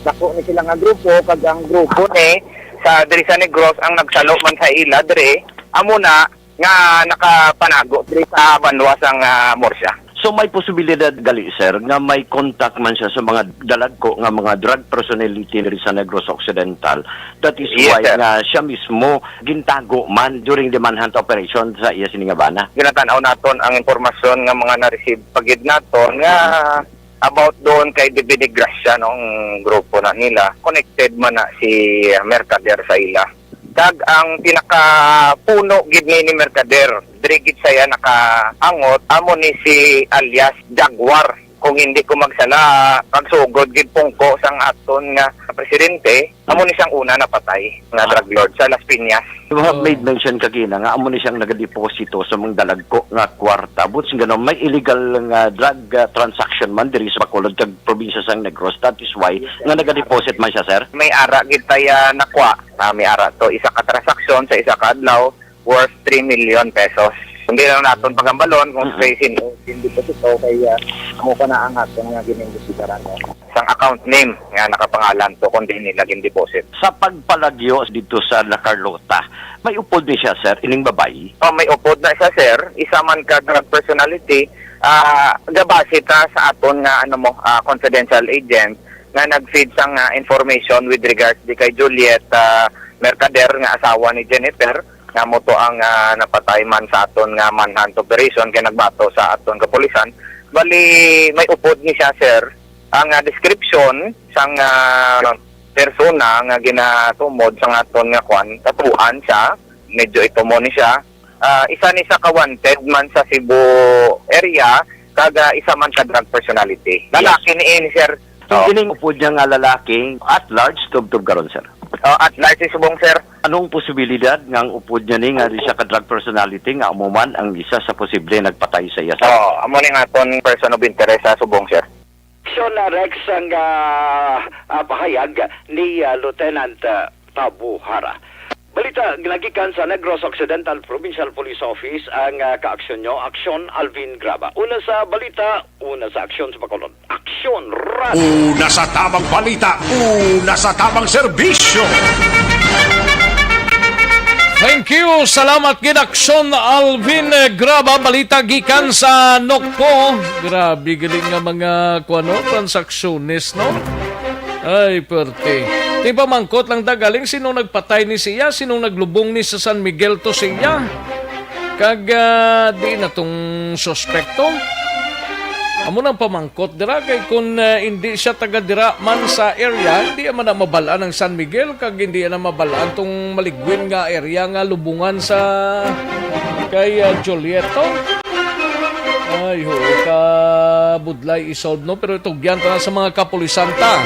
Dako ni sila nga grupo, kag ang grupo ni sa diri sa Negros ang nagsalo man sa ila diri, amo na nga nakapanago diri sa banwa sang, ah, Murcia. So, may posibilidad gali, sir, nga may contact man siya sa mga dalagko nga mga drug personality diri sa Negros Occidental. That is Yes, why sir. nga siya mismo gintago man during the manhunt operation sa iya sini nga bana. Ginatan-aw naton ang impormasyon nga mga na-receive pa gid naton nga about doon kay Divina Gracia, no, ang grupo na nila, connected man na si Mercader sa ila. Kag ang pinakapuno gid ni, ni Mercader, diri gid saya nakaangot, amo ni si alias Jaguar. Kung hindi ko magsala, pagsugod gid pungko sang aton nga presidente, amo ni siyang una napatay nga Ah. drug lord sa Las Piñas. You have Oh. made mention kagina nga amo ni siyang nagadeposito sa mga dalagko nga kwarta. Buot silingon, may illegal nga drug, ah, transaction man diri sa Bacolod kag probinsya sang Negros. That is why Yes, sir. nga nagadeposit man siya, sir. May ara gid taya nakwa. Ah, may ara to isa ka transaksyon sa isa ka adlaw worth three million pesos. Hindi lang naton pagambalon kung Mm. sa sin-, sin-, deposito kay, ah, amo pa na ang aton nga ginimbestigaran, no? Sang account name nga nakapangalan to kung diin nila gin-deposit. Sa pagpalagyo dito sa La Carlota, may upod ni siya, sir, ining babayi? Oh, may upod na siya, sir. Isa man ka drug personality, ah, gabase ta sa aton nga, ano mo, ah, confidential agent nga nag-feed sang, ah, information with regards di kay Juliet, ah, Mercader nga asawa ni Jennifer, nga mo to ang, ah, napatay man sa aton nga manhunt operation kay nagbato sa aton kapulisan. Bali, may upod ni siya, sir. Ang, ah, description sang, ah, persona nga ginatumod sa aton nga kwan, katuan siya, medyo ito mo ni siya. Ah, isa ni sa ka-wanted man sa Cebu area, kag, ah, isa man ka drug personality. Yes. Lalaki ni ini, sir. So, Oh. Kining upod niya nga lalaki, at large, tubtob karon, sir? Oh, at large si subong, sir. Anong posibilidad nga ang upod niya ni nga di siya ka drug personality nga amo man ang isa sa posible nagpatay sa iya, sir? Oh, amo ni nga aton person of interest sa subong, sir. Action, ah, Rex, ang, ah, ah, pahayag ni, ah, Lieutenant, ah, Tabuhara. Balita nga gikan sa Negros Occidental Provincial Police Office ang, ah, kaaksyon nyo, Aksyon Alvin Graba. Una sa balita, una sa aksyon sa Bacolod. Aksyon, Radyo. Una sa tabang balita, una sa tabang serbisyo. Thank you. Salamat gid, Aksyon Alvin, eh, Graba. Balita gikan sa Nocpo. Grabe galing nga mga, kuano, transaksyones, no? Ay, perte. Di ba mangkot lang dagaling sino nagpatay ni siya, sino naglubong ni sa San Miguel to siya? Kag, ah, di na tong suspekto. Amo nang pamangkot dira kay kun, ah, hindi siya taga dira man sa area, hindi man na mabal-an ang San Miguel kag hindi na mabal-an tong maligwin nga area nga lubungan sa kay, ah, Juliet to. Ay, ho, kabudlay isolve, no? Pero itugyan ta na sa mga kapulisan ta.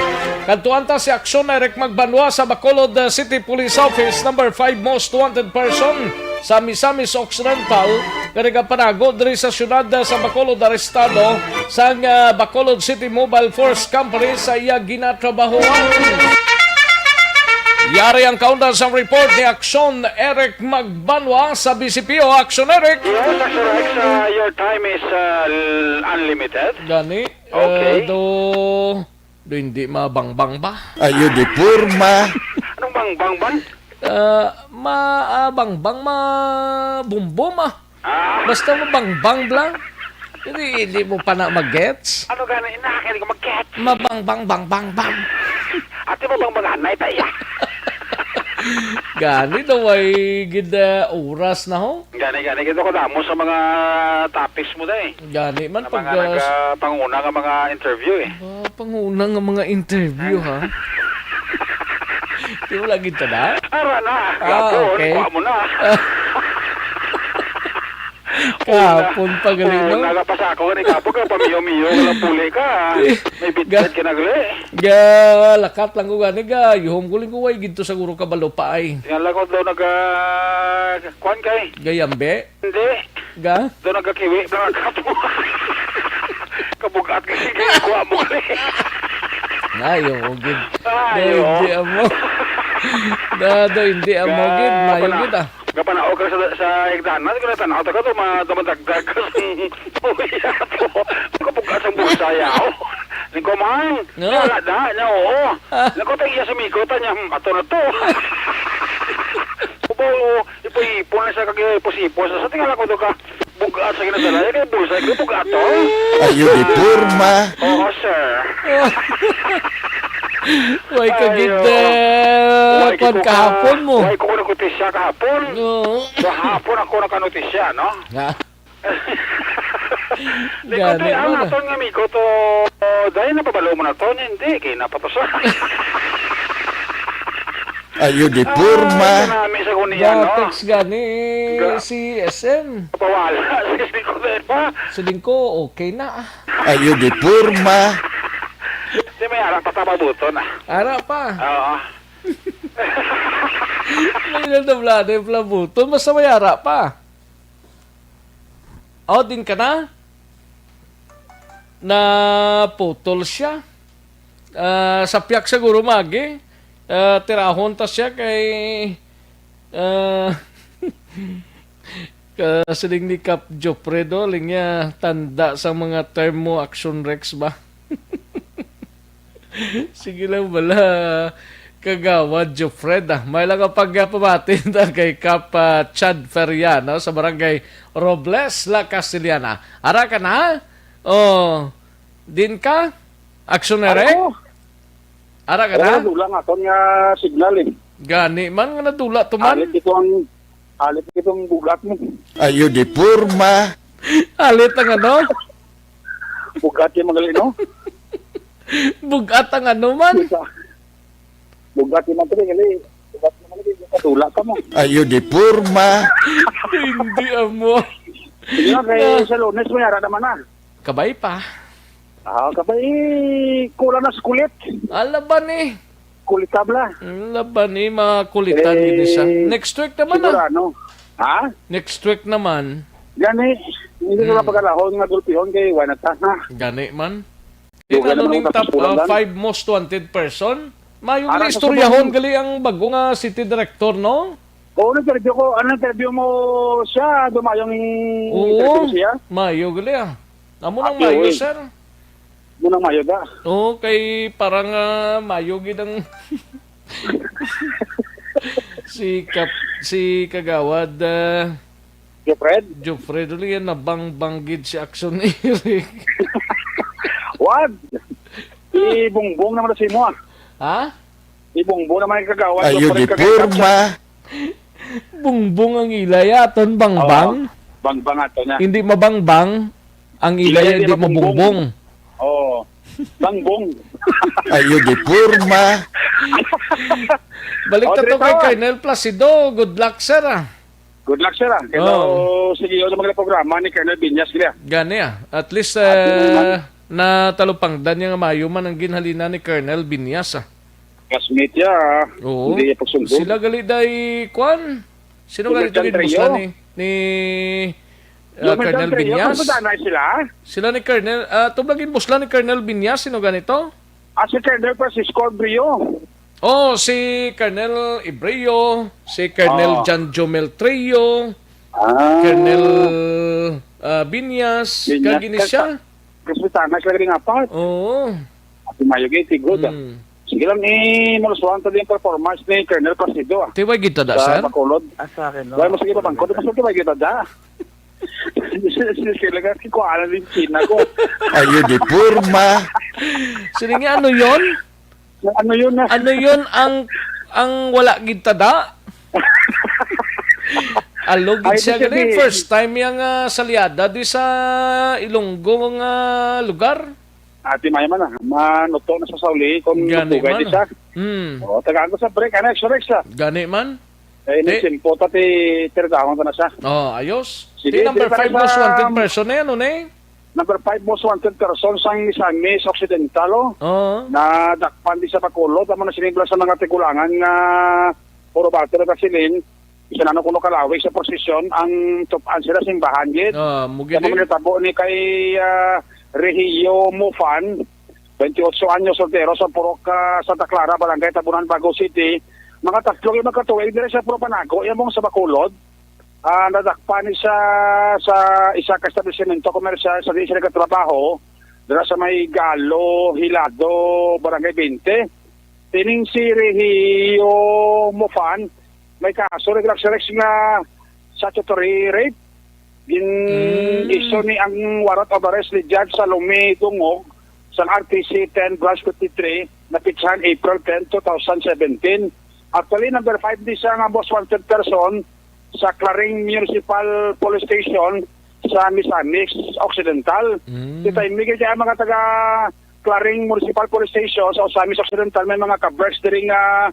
Kadtuan ta si Aksyon Eric Magbanwa sa Bacolod, uh, City Police Office, number five most wanted person sa Misamis Occidental, nga nagapanago diri sa siyudad, uh, sa Bacolod, arestado sang, uh, Bacolod City Mobile Force Company sa iya ginatrabahoan. Yari ang kaundan sang report ni Aksyon Eric Magbanwa sa B C P O. Aksyon, Eric. Yes, Aksyon Rex, uh, your time is, uh, l-, unlimited. Gani, Okay. uh, do, do hindi mabangbang ba? Ayo di porma. Anong bangbang ba? Uh, ma, ah, bangbang, ma, bumbom, ah. Ah. Basta mabangbang lang. Hindi, hindi mo pa na mag-gets? Ano gani, ina, kaya di ko mag-gets. Mabangbang, bang, bang, bang. Ate mo bang mga anay tayo? Gani daw ay gid, ah, oras na ho. Gani, gani, gid ako damo sa mga topics mo, day. Gani man. Sa pag, mga ah, nagpanguna nga mga interview, eh. Ah, panguna nga mga interview, ha? Di mo lagi ito na? Ara na. Ah, Gwapo, okay. Kuha mo na. Kahapon pa gali, Oo, no? Nagapasa ako gani kahapon, kaya pamiyo-miyo, walang puli ka. Eh, May bitbit ga-, ka na gali. Ga, lakat lang ko gani, ga, yuhom ko lang ko, way, gid to sa guro kabalo pa ay. Tingala ko daw naga, kuwan kay? Gayambe? Hindi. Ga? Daw nagakiwi, lang ang kapo. Kabugat kasi kayo, kuha mo gali. Ay, oo, gid. Ay, Daw, oo. Hindi amo. Daw, daw, hindi amo, gid. Ga-, Mayo, pana-, gid, ah. Gapanaog ka sa, sa higdanan, kung natanaw ta ka, tuma-, tumadagdag ka sa, uy, ato. Kabugat ang bulsa, yaw. Lingkomang, No? Wala da, niya, oo. Ah. Naku, tayo iya sumikot, niya, hmm, ato na to. Ubaw, ipo-ipo na siya, kag ipos-ipos. Sa tingala ko, do ka, bugat sa ginadala, eh, kay bulsa, kay bugat to. Ayo, di porma. Oo, sir. Way ka gid, Ayo. eh, Way kwan ko ka-, kahapon mo. Way ko nagnotisya kahapon. Oo. Kahapon ako nakanotisya, no? Nga. Di ko Gani tayo, ang mo na. Aton nga amigo to, dahil napabalo mo na to, hindi, kay napatosa. Ayo, di porma. Ay, kanami sa kunya, no? Ga-text gani Ga- si S M. Pawala, si Lingko, dahil pa. Si Lingko, okay na, ah. Ayo, di porma. Di may ara pa tapabuton, ah. Ara pa. Oo. May ilang tablada yung palabuton. Basta may ara pa. O, din ka na? Naputol siya. Ah, sa piyak siguro, magi. Ah, tirahon ta siya kay, ah, Ka-, siling ni Kap Jofredo, linya, tanda sa mga term mo, Action Rex ba? Sige lang bala, Kagawad Jofred, ah. May lang ang pagpamati na kay Kap, ah, Chad Feriano sa barangay Robles, La Castellana. Ara ka na? Oh, din ka? Action na, Ari Rex? ko. Ara ka Wala na? na, wala nga. Aton nga signal eh. Gani man nga nadula to man. Alit ito ang, alit ito ang bugat mo. Ayo di porma. Alit ang ano? Bugat yung mga lino. Bugat ang ano man. Bugat yung mga lino. Bugat yung mga lino. Kadula ka mo. Ayo di porma. Hindi amo. Hindi nga kay Na- sa Lunes may ara naman na. Kabay pa. Ah, kabay, kulang na sa kulit. Ala ba ni? Kulitabla. Ala ba ni, mga kulitan Eh, gini siya. Next week naman, siguro ah. ano? Ha? Next week naman. Gani, hindi ko Hmm. na pagkalahon nga gulpihon kay wala na ta, ha? Gani man. Dugay Ikaw naman ning ang top, tapos kulang ah, lang. five most wanted person? Mayo Ara gali sa istoryahon subong. gali ang bago nga city director, no? Oo, nag-interview ko. Ano, interview mo siya? Dumayong Oo. interview siya? Mayo gali, ah. Amo nang Abi, mayo, oy. sir. Mo nang mayo da. Oo, kay parang, ah, mayo gid ang si Kap-, si Kagawad, ah, Jofred? Jofred, uli yan, nabangbang gid si Action Eric. Wag! Ibungbong naman na si mo, ah. Ha? Ibungbong naman yung kagawad. Ayo Jofred, di kagawad. porma. Bungbong ang ilay, aton bangbang. Oo. Bangbang ato na. Hindi mabangbang ang ilay, Ilay, hindi hindi mabungbong. mabungbong. Oo. Bangbong. Ayo di porma. Balik Oh, ta to diretso, kay ah. Colonel Placido. Good luck, sir, ah. Good luck, sir, ah. Hello, Oo. sige, yun ang mga programa ni Colonel Binyas, kaya. Gani, ah. At least, At yun naman. ah, natalupangdan niya nga mayo man ang ginhalina ni Colonel Binyas, ah. Classmate niya, ah. Oo. Hindi niya pagsumbong. Sila gali day, kwan? Sino Yung gali Merchan ito ginbuslan Trio. ni, ni, ah, Yung Merchan Colonel Trio, Binyas? Kasundanan sila? Sila ni Colonel, ah, tublag ginbuslan ni Colonel Binyas, sino ganito? Ah, si Colonel Francisco Brio. Oh, si Colonel Ibrio, si Colonel Ah. John Jomel Trio, Ah. Colonel, ah, Binyas, Binyas, kag ini ka-, siya. ka-, kasundanan sila gali nga apat. Oo. Ati mayo gid, tigod, ah. Mm. Sige lang, eh, maluswahan to din performance ni Colonel Placido, ah. Tiway gid ta da, Sa sir? Bacolod. Ah, sa akin, no? Wala mo sige, Okay. babangkod. Mas tiway gid ta da. Sige lang, kasi kuha na din China ko. Ayo di porma. Sino nga, ano yon? Ano yun na? Ano yun ang, ang wala gid ta da? Alo gid Ay, siya ibig gali. sabihin First time yang, ah, salyada di sa Ilonggo nga lugar. Ati mayo man, ah. Manuto na sa sauli kung Gani tugay man, di siya. ah. Hmm. O, tagaan ko sa break. Ano, extra, extra? Gani man. Eh, Eh. nagsimpo ta ti tiradahon ta na siya. Oh, ayos. Sige, Ti number sige, five para most sa wanted person na yan, ano, eh? Number five most wanted person sang Misamis Occidental, oh. Oo. Nadakpan di sa Bacolod, amo na sinibla sa mga tigulangan nga puro bato na kasilin. Isa na kuno kalawig sa prosesyon ang tup-an sila simbahan gid. Ah, mo gid Sa mga eh. nitabo ni kay, ah, Regio Mufan, twenty-eight anyos, soltero sa Purok, ah, Santa Clara, Barangay Tabunan, Bago City. Mga tatlo yung magkatuig diri sa Puro Panago, yung mong sa Bacolod. Ah, nadakpan ni sa, sa isa ka establishmento komersyal sa di siya nagkatrabaho, dira sa may Galo, Hilado, Barangay twenty. Tining si Regio Mufan, may kaso regular sex nga statutory rape. Gin Mm. issue ni ang warrant of arrest ni Judge Salome Dungog sa R T C ten branch fifty-three na pitsahan April ten, two thousand seventeen. Actually, number five di siya nga most wanted person sa Claring Municipal Police Station sa Misamis Occidental. Mm. Kita imigay kaya mga taga Claring Municipal Police Station sa Misamis Occidental, may mga ka-Berks diri nga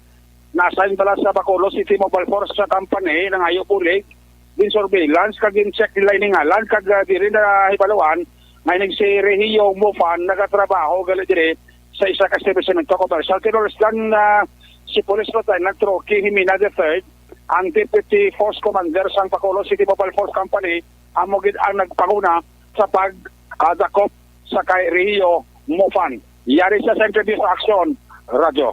na-assign bala sa Bacolod City Mobile Force sa company, nangayo bulig, din surveillance, kag in-check nila ini ngalan, kag, ah, diri na hibaluan nga ining si Regio Mufan nagatrabaho gali diri sa isa ka establishmento komersyal. Tinulisdan na si Police Lieutenant Rocky Jimena the third, ang Deputy Force Commander sang Bacolod City Mobile Force Company, amo gid ang nagpanguna sa pag, ah, dakop sa kay Regio Mufan. Yari sa Central Bureau Action Radyo.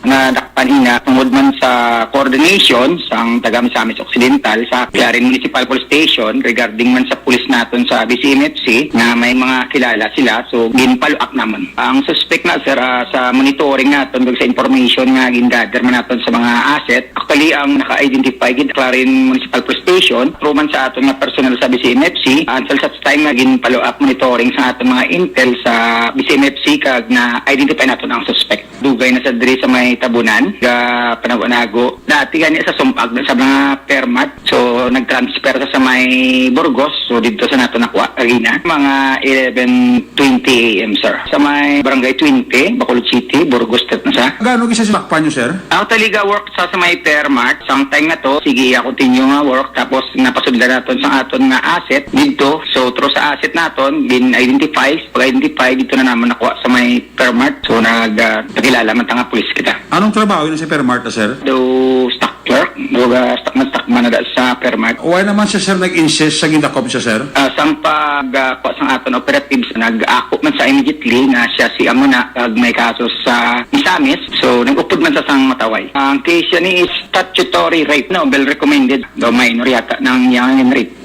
Nga Kanina, tungod man sa coordination sang taga Misamis Occidental sa Clarin Municipal Police Station regarding man sa pulis naton sa B C M F C na may mga kilala sila, so ginpalo-up namon. Ang suspect na, sir, ah, sa monitoring naton kag sa information nga gin-gather man naton sa mga asset, actually, ang naka-identify gid Clarin Municipal Police Station, through man sa aton nga personnel sa B C M F C, until such time nga gin-follow up monitoring sa aton mga intel sa B C M F C kag na-identify naton ang suspect. Dugay na sa diri sa may Tabunan, ga panago-nago. Dati gani sa Sumpag, sa mga Permat. So, nag-transfer sa, sa may Burgos. So, dito sa nato nakuha, Rina. Mga eleven twenty A M, sir. Sa may Barangay twenty, Bacolod City, Burgos Street na siya. Gaano gisa sinakpan nyo, sir? Ako talaga work sa, sa may Permat. Sa time na to, sige, ako continue nga work. Tapos, napasudlan naton sa aton nga asset dito. So, through sa asset naton, gin-identify. Pag-identify, dito na naman nakuha sa may Permat. So, nag, ah, nagkilala man ta nga pulis kita. Anong trabaho yun sa Permart, sir? Do stock clerk, do, ah, stock man, stock man na da sa Permart. Why naman siya, sir, nag-insist sa gindakop siya, sir? Ah, sang pag, ah, kuha sang aton operatives, nag-ako man sa immediately nga siya si amo na kag may kaso sa Misamis. So, nag-upod man sa sang mataway. Ang case siya ni is statutory rape, no? Well recommended. Do minor yata nang yang rape.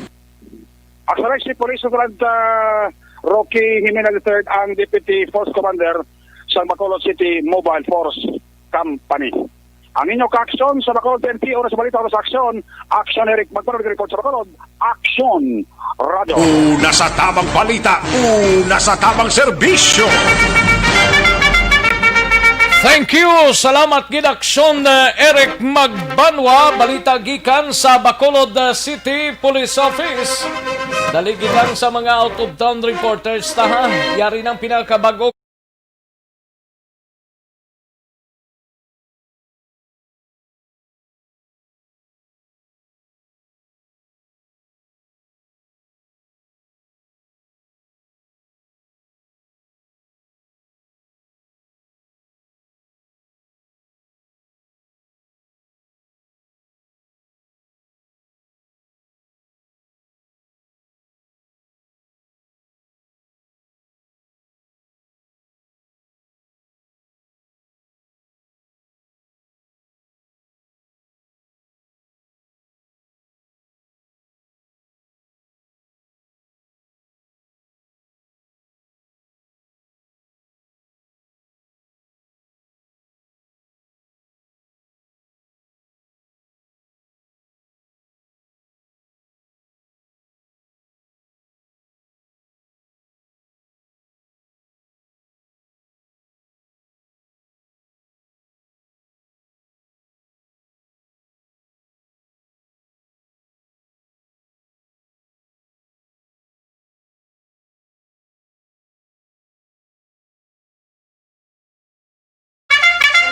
Action Rex, si Police Lieutenant, ah, Rocky Jimenez the third ang Deputy Force Commander sa Bacolod City Mobile Force Company. Ang inyo kaaksyon sa Bacolod P N P, oras sa balita, oras sa aksyon. Action Eric Magpano, report sa Bacolod. Action Radio. Una sa tamang balita, una sa tamang serbisyo. Thank you. Salamat gid, Aksyon, eh, Eric Magbanwa. Balita gikan sa Bacolod, eh, City Police Office. Dali gid lang sa mga out-of-town reporters ta, ha. Yari ng pinakabag-o.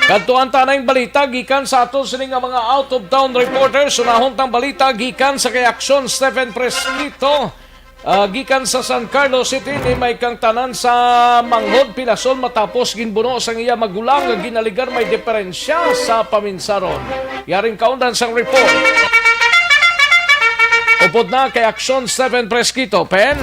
Kadtuan ta na ang balita gikan sa ato sini nga mga out-of-town reporters. Unahon tang balita gikan sa kay Aksyon Stephen Fresquito, ah, gikan sa San Carlos City. Ni may kang tanan sa manghod pinason matapos ginbuno sang iya magulang nga ginaligar may diferensya sa paminsaron. Yaring kaundan sang report. Upod na kay Aksyon Stephen Fresquito. Pen?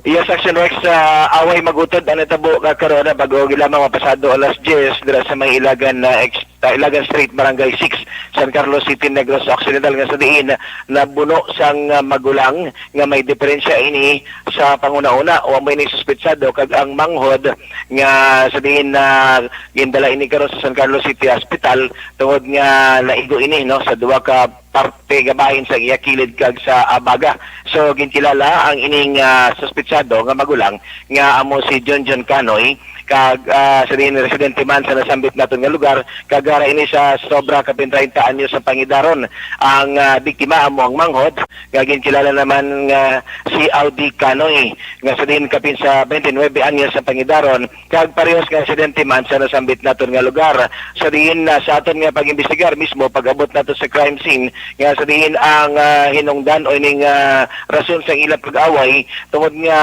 Yes, Action Rex, ah, away magutod ang natabo ka karon, ah, bago lamang mapasado alas diyes dira sa may Ilagan, ah, ex-, ah, Ilagan Street, Barangay six, San Carlos City, Negros Occidental, nga sa diin nabuno sang, ah, magulang nga may diferensya ini sa panguna-una o amo ini suspetsado kag ang manghod nga sa diin na gindala ini karon sa San Carlos City Hospital tungod nga naigo ini, no, sa duha ka parte nga bahin sa iya kilid kag sa abaga. So, ginkilala ang ining, ah, suspitsado nga magulang nga amo si John John Canoy, kag, ah, sa diin residente man sa nasambit naton nga lugar, kag ara ini sa sobra kapin treinta anyos sa pangidaron. Ang, ah, biktima amo ang manghod nga ginkilala naman nga si Audi Canoy, nga sa diin kapin sa twenty-nine anyos sa pangidaron, kag parehas nga residente man sa nasambit naton nga lugar. Sa diin, ah, sa aton nga pag-imbestigar mismo, pag-abot nato sa crime scene, nga sa diin ang, ah, hinungdan o ining, ah, rason sa ilang pag-away, tungod nga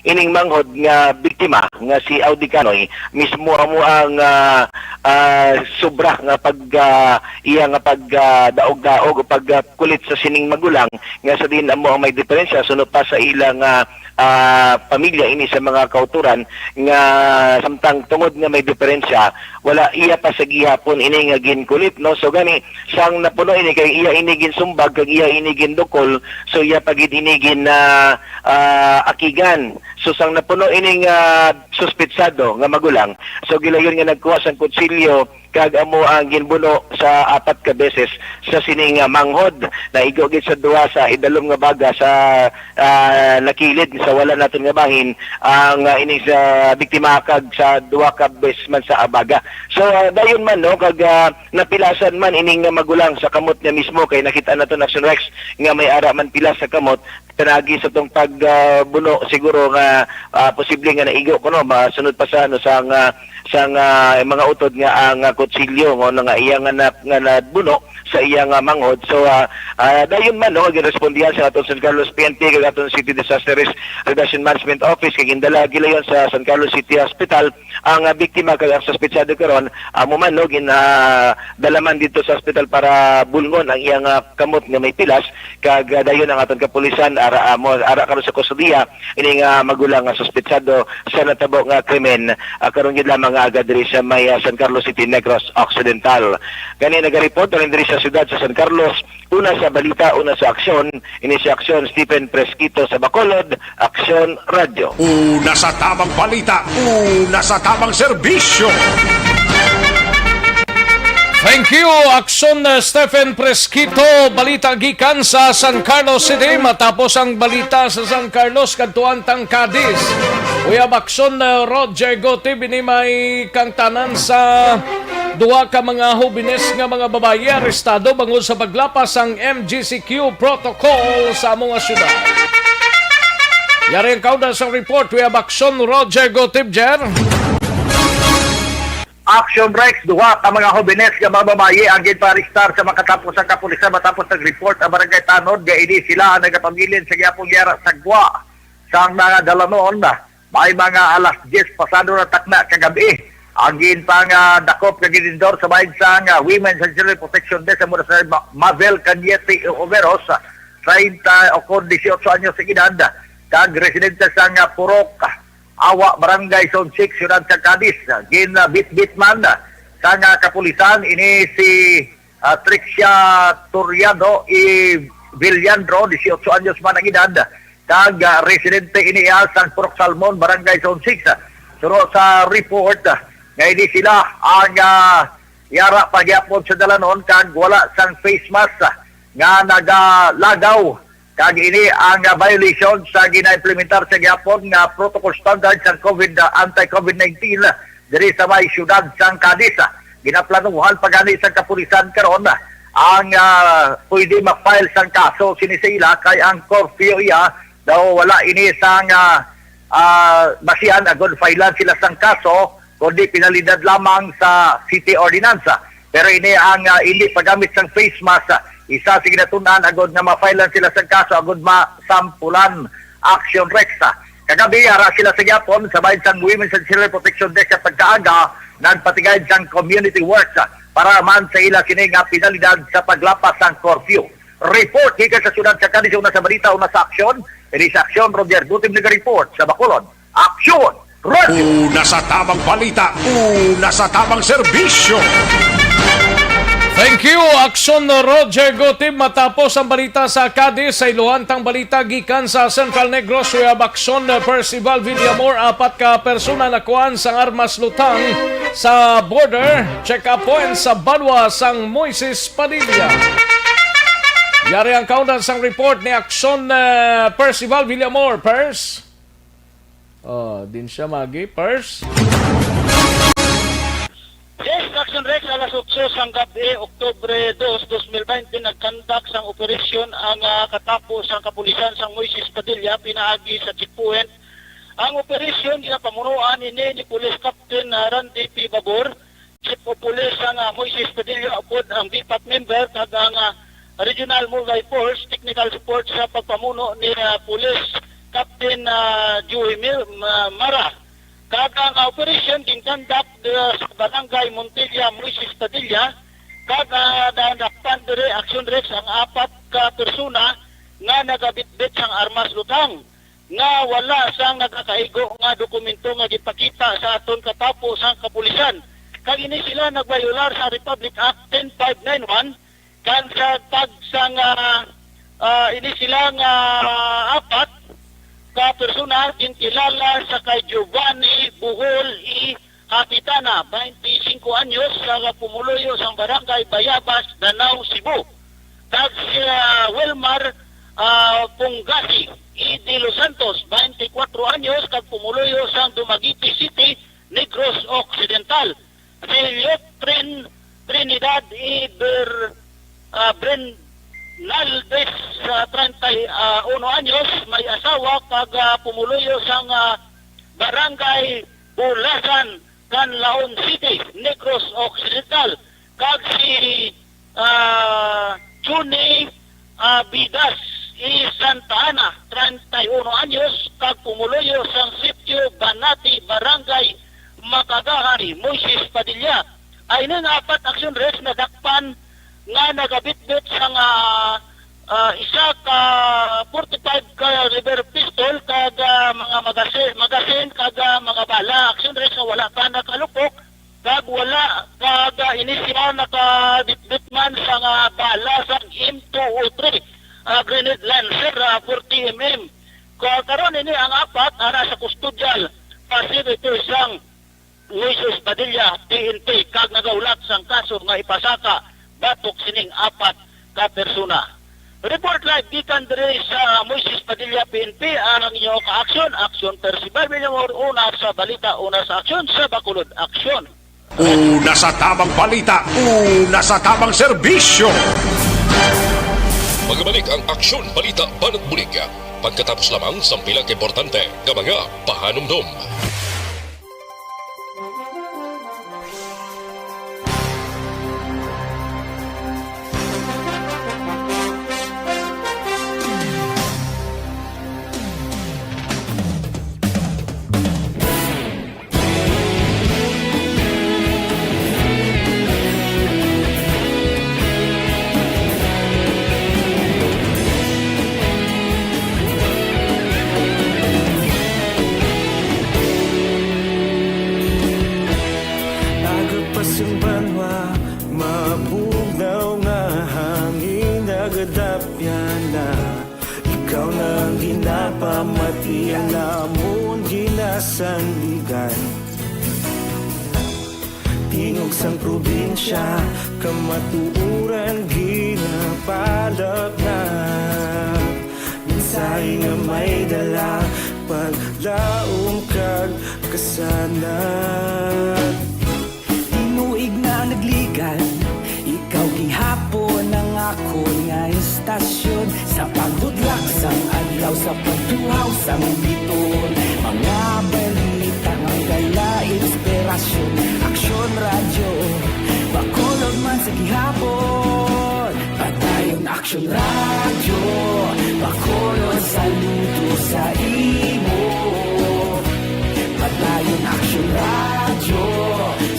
ining manghod nga biktima nga si Audi Canoy mismo amo ang, ah, ah, sobra nga pag, ah, iya nga pag, ah, daog-daog o pag, ah, kulit sa sining magulang, nga sa diin amo ang may diferensya suno pa sa ilang, ah, ah, pamilya ini sa mga kauturan nga samtang tungod nga may diferensya, wala iya pa sa gihapon ini nga ginkulit, no? So gani, sang napuno ini kay iya ini ginsumbag kag iya ini gindukol, so iya pa gid ini gin, ah, ah, akigan. So sang napuno ini nga suspetsado nga magulang, so gilayon nga nagkuha sang kutsilyo kag amo ang ginbuno sa apat ka beses sa sini nga manghod. Naigo gid sa duha sa idalom nga baga sa, ah, nakilid sa wala naton nga bahin ang, ah, ining sa biktima kag sa duha ka beses man sa abaga. So, ah, dayon man, no, kag, ah, napilasan man ining nga magulang sa kamot niya mismo kay nakita naton, Action Rex, nga may ara man pilas sa kamot. Pinagi sa tong pag, ah, buno siguro nga, ah, posible nga naigo kuno masunod pa sa, ano, sang, ah, sang, ah, mga utod nga ang, ah, kutsilyo nga, nga iya nga na, nga nabuno sa iya nga manghod. So, ah, ah, dayon man, no, ginrespondihan sa aton San Carlos P N P kag aton City Disaster Res-, Reduction Management Office kag gindala gilayon sa San Carlos City Hospital ang, ah, biktima kag ang suspetsado karon. Amo man, no, gin, ah, dala man dito sa ospital para bulngon ang iyang, ah, kamot nga may pilas. Kag, ah, dayon ang aton kapulisan ara, ah, mo ara karon sa kustodiya ini nga magulang nga suspetsado sa natabo nga krimen, ah, karon gid lamang nga aga diri sa may, ah, San Carlos City, Negros Occidental. Gani nagareport na rin diri sa siyudad sa San Carlos, una sa balita, una sa aksyon, ini si Aksyon Stephen Presquito sa Bacolod, Aksyon Radyo. Una sa tamang balita, una sa tamang serbisyo. Thank you, Aksyon, uh, Stephen Presquito. Balita gikan sa San Carlos City. Matapos ang balita sa San Carlos, kadtuan tang Cadiz. Uyab Aksyon, uh, Roger Gotib, ini may kangtanan sa duha ka mga hobines nga mga babayi arestado bangod sa paglapas sang M G C Q protocol sa amo nga syudad. Yari ang kaundan sang report. Uyab Aksyon, Roger Gotib, Jer. Action Rex, duha ka mga hobenes nga mga babayi ang ginpaarestar sa makatapos ang kapulisan matapos nag-report ang barangay tanod nga ini sila ang nagapabilin sa gihapong yara sa gwa sang mga dalanon. May mga alas diyes pasado na takna kagabi ang ginpangdakop nga ginindor sa bahin sang, ah, Women's and Children Protection Desk sa mura sa Ma-, Mabel Cañete Overos, treinta o kon dieciocho anyos ang edad, kag residente sang, ah, Purok Awa, Barangay Zone six, Siyudad sa Cadiz. Ginbitbit man sang, ah, kapulisan ini si, ah, Trixia Toriano y Villandro, dieciocho anyos man ang edad, kag, ah, residente ini, ah, sang Purok Salmon, Barangay Zone six. Suno sa report, ah, nga ini sila ang, ah, yara pa gyapon sa dalanon kag wala sang face mask, ah, nga nagalagaw. Kag ini ang, ah, violation sa ginaimplementar sa gihapon nga protocol standard sang COVID, ah, anti-COVID nineteen diri sa may siyudad sang Cadiz. Ginaplanuhan pa gani sa kapulisan karon ang, ah, pwede ma-file sang kaso sini sa ila kay ang curfew iya daw wala ini sang, ah, ah, basihan agod filean sila sang kaso, kundi penalidad lamang sa city ordinance. Pero ini ang, ah, hindi paggamit sang face mask, ah, isa sa ginatun-an agod nga ma-filean sila sang kaso agod masampulan. Action Rex, ah. Kagabi, ara sila sa gihapon sa bahin sang Women's and Children Protection Desk sa pagkaaga, nagpatigayad sang community works, ah, para man sa ila sini nga penalidad sa paglapas sang curfew. Report gikan sa siyudad sa Cadiz, una sa balita, una sa aksyon. Ini sa aksyon, Roger Gutib naga-report sa Bacolod. Aksyon! Radyo! Una sa tamang balita, una sa tamang serbisyo. Thank you, Aksyon Roger Gutib. Matapos ang balita sa Cadiz, sa iluhan tang balita gikan sa Central Negros, Uyab Aksyon, Percival Villamor, apat ka persona nakuhaan sang armas lutang sa border check-up point sa banwa sang Moises Padilla. Yari ang kaundan sang report ni Aksyon, eh, Percival Villamor. Pers? Oh, din siya, Magi. Pers? Yes, Action Rex, alas otso sang gabi, Oktubre dos, dos mil baynte, nagkandak sang operasyon ang, ah, katapo sang kapulisan sang Moises Padilla pinaagi sa checkpoint. Ang operasyon ginapamunuan ini ni Police Captain, ah, Randy P. Babor, Chief of Police sang, ah, Moises Padilla, upod ang BPAP member kag ang, ah, Regional Mobile Force technical support sa pagpamuno ni, ah, Police Captain, ah, Joey Mil-, Ma-, Mara. Kag ang, ah, operasyon ginkandak, ah, sa Barangay Montilla, Moises Padilla, kag, ah, nadakpan diri, Action Rex, ang apat ka persona nga nagabitbit sang armas lutang. nga wala sang nagakaigo nga dokumento nga gipakita sa aton katapo sang kapulisan, kag ini sila nagbayolar sa Republic Act ten five nine one, kag sa tag sang, ah, ah, ini sila nga apat ka persona ginkilala sa kay Giovanni Bohol E. Kapitana, twenty-five anyos, sa pumuluyo sang Barangay Bayabas, Danao, Cebu. Kag si, ah, Wilmar, ah, Pungasi E. De Los Santos, twenty-four anyos, kag pumuluyo sang Dumaguete City, Negros Occidental. Si Lutrin Trinidad E. Ber-, ah, Bernaldez, sa treinta y uno anyos, may asawa kag, ah, pumuluyo sang, ah, Barangay Bulasan, Canlaon City, Negros Occidental, kag si, ah, Juni, ah, Bidas E. Santa Ana, treinta y uno anyos, kag pumuluyo sang Sitio Banati, Barangay Makagahay, Moises Padilla. Ay, ini nga apat, Action Reds, nadakpan nga nagabitbit sang, ah, ah, isa ka forty-five caliber pistol kag, ah, mga magasi-, magasin kag, ah, mga bala. Action Reds, nga wala pa nakalupok kag wala kag, ah, ini sila nakabitbit man sang, ah, bala sang M two oh three, ah, grenade launcher, ah, forty M M. Ka-, karon ini ang apat ara sa kustodya, facility sang Moises Padilla, P N P, kag nagahulat sang kaso nga ipasaka batok sining apat ka persona. Report live gikan diri sa Moises Padilla, P N P, ang inyo ka-aksyon, Aksyon Percival Villamor, una sa balita, una sa aksyon, sa Bacolod Aksyon. Una sa tabang balita, una sa tabang serbisyo. Magbalik ang Aksyon Balita Banat Bulig pagkatapos lamang sang pila ka importante nga mga pahanumdom. Aga pa sing banwa, mabugnaw nga hangin nagadapyan na. Ikaw na ang ginapamati, ang amon ginasandigan. Tingog sang probinsya, kamatuoran ginapalapnap. Mensahe nga may dala, paglaom kag kasanag. Tinuig na nagligad, ikaw gihapon ang akon nga estasyon. Sa paghudlak sang adlaw, sa pagtuhaw sang bituon, mga balita nga dala inspirasyon. Aksyon Radyo, Bacolod man sa gihapon. Padayon Aksyon Radyo, Bacolod, saludo sa imo. Padayon Aksyon Radyo,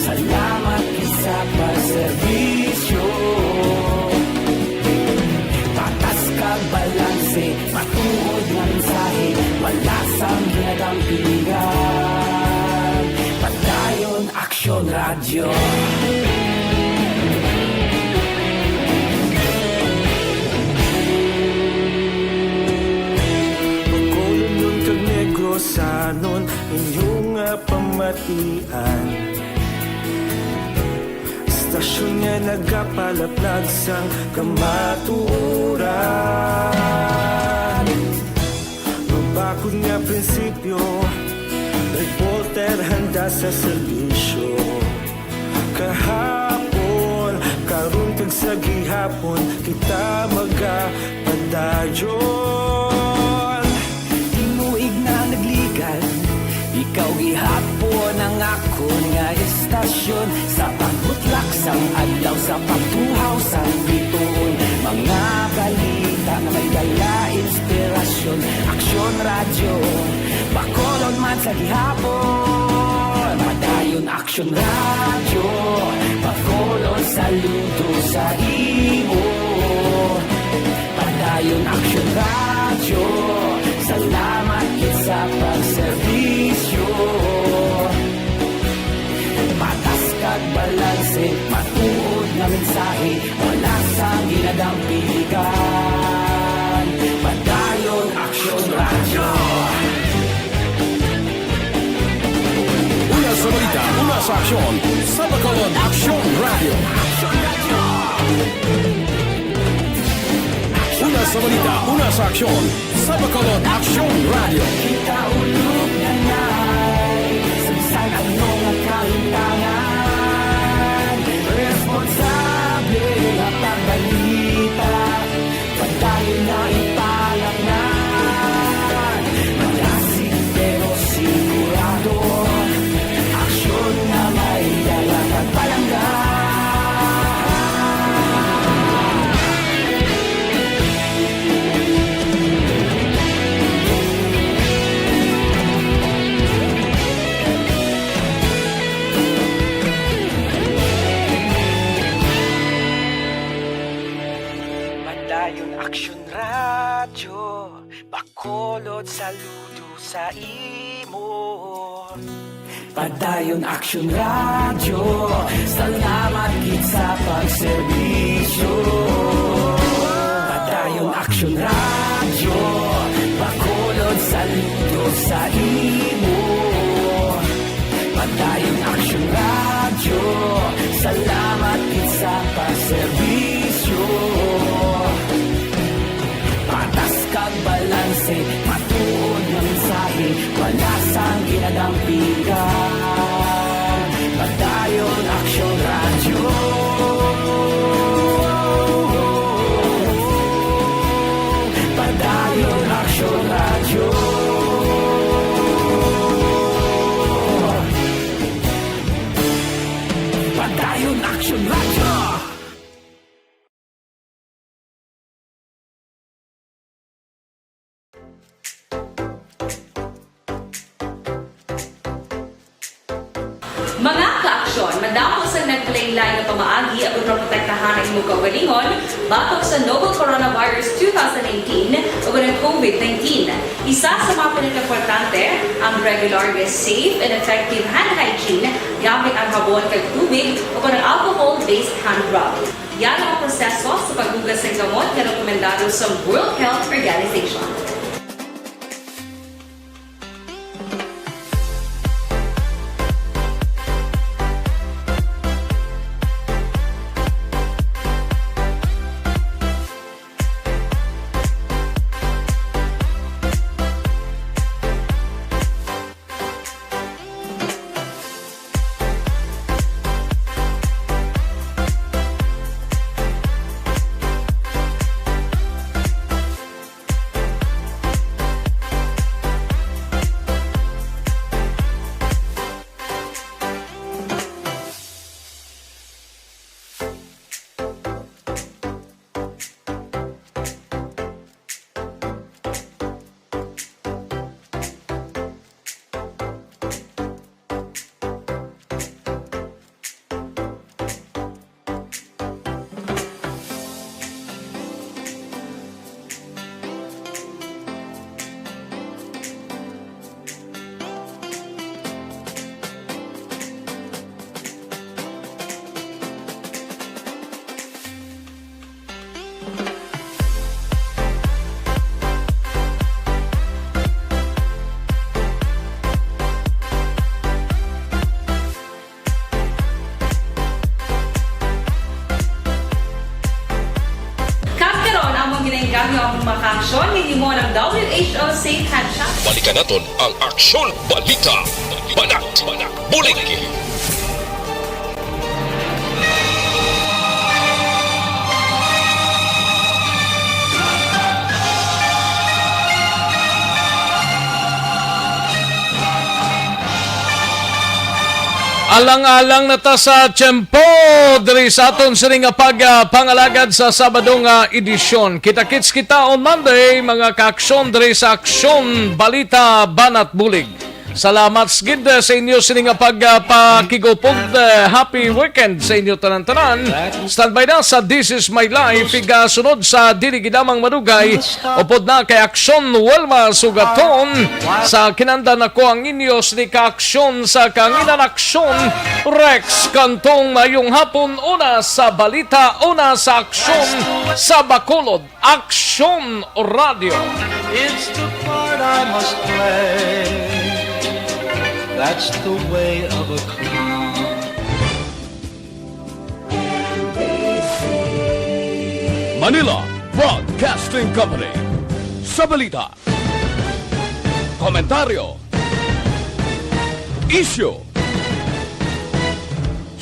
salamat gid sa pagserbisyo. Patas kag balanse, matuod nga mensahe, wala sang ginadampingan. Padayon Aksyon Radyo. Bacolodnon kag Negrosanon, inyo nga pamatian. Estasyon nga nagapalaplag sang kamatuoran. Mabakod nga prinsipyo, reporter handa sa serbisyo. Kahapon, karon kag sa gihapon, kita magapadayon. Tinuig na nagligad, ikaw gihapon ang akon nga estasyon. Sa pagbutlak sang adlaw, sa pagtuhaw sang bituon, mga balita nga may dala inspirasyon. Aksyon Radyo, Bacolod man sa gihapon. Padayon Aksyon Radyo, Bacolod, saludo sa imo. Padayon Aksyon Radyo, salamat gid Wala sa ginadampigan. Padayon Aksyon Radyo. Una sa balita, una sa aksyon, sa Bacolod Aksyon Radyo. Una sa balita, una sa aksyon, sa Bacolod Aksyon Radyo. Kita ulog na nai, sa bisan ano nga kahintangan, responsable nga pagbalita, padayon na ipalaknad. Malasig pero sigurado, aksyon nga may dala kag palangga. Padayon Aksyon Radyo, Bacolod, saludo sa imo. Padayon Aksyon Radyo, salamat gid sa pagserbisyo. Padayon Aksyon Radyo, Bacolod, saludo sa imo. Padayon Aksyon Radyo, salamat gid sa pagserbisyo. Patas kag balanse, matuod nga mensahe, wala sang ginadampigan. Padayon Aksyon Radyo. Padayon Aksyon Radyo. Padayon Aksyon Radyo. Mga kaaksyon, madamo sang naglain-lain nga pamaagi agud maprotektahan ang imo kaugalingon batok sa novel coronavirus two thousand nineteen ug ang covid nineteen. Isa sa mga pinakaimportante ang regular nga safe and effective hand hygiene gamit ang habon kag tubig o ang alcohol-based hand rub. Yan ang proseso sa paghugas sang kamot nga rekomendado sa World Health Organization. Kag karon, among ginaengganyo ang mga kaaksyon nga gihimo ng W H O Safe Hand Challenge. Balikan naton ang Aksyon Balita, Banat Bulig. Alang-alang na ta sa tiyempo diri sa aton sini nga pag, ah, pangalagad sa Sabado nga edisyon. Kita-kits kita on Monday, mga kaaksyon, diri sa Aksyon Balita Banat Bulig. Salamat gid, eh, sa inyo sini nga pagpakigupod. Eh, happy weekend sa inyo tanan-tanan. Standby na sa This Is My Life. Igasunod sa dili gid lamang madugay, upod na kay Aksyon Wilma Sugaton. Sa kinandan ako ang inyo sini ka aksyon sa kanginan aksyon, Rex Cantong. Mayong hapon, una sa balita, una sa aksyon sa Bacolod. Aksyon Radio. It's the part I must play. That's the way of a clown. Manila Broadcasting Company. Sa balita, komentaryo, isyu,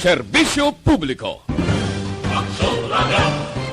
serbisyo publiko. Aksyon Radio.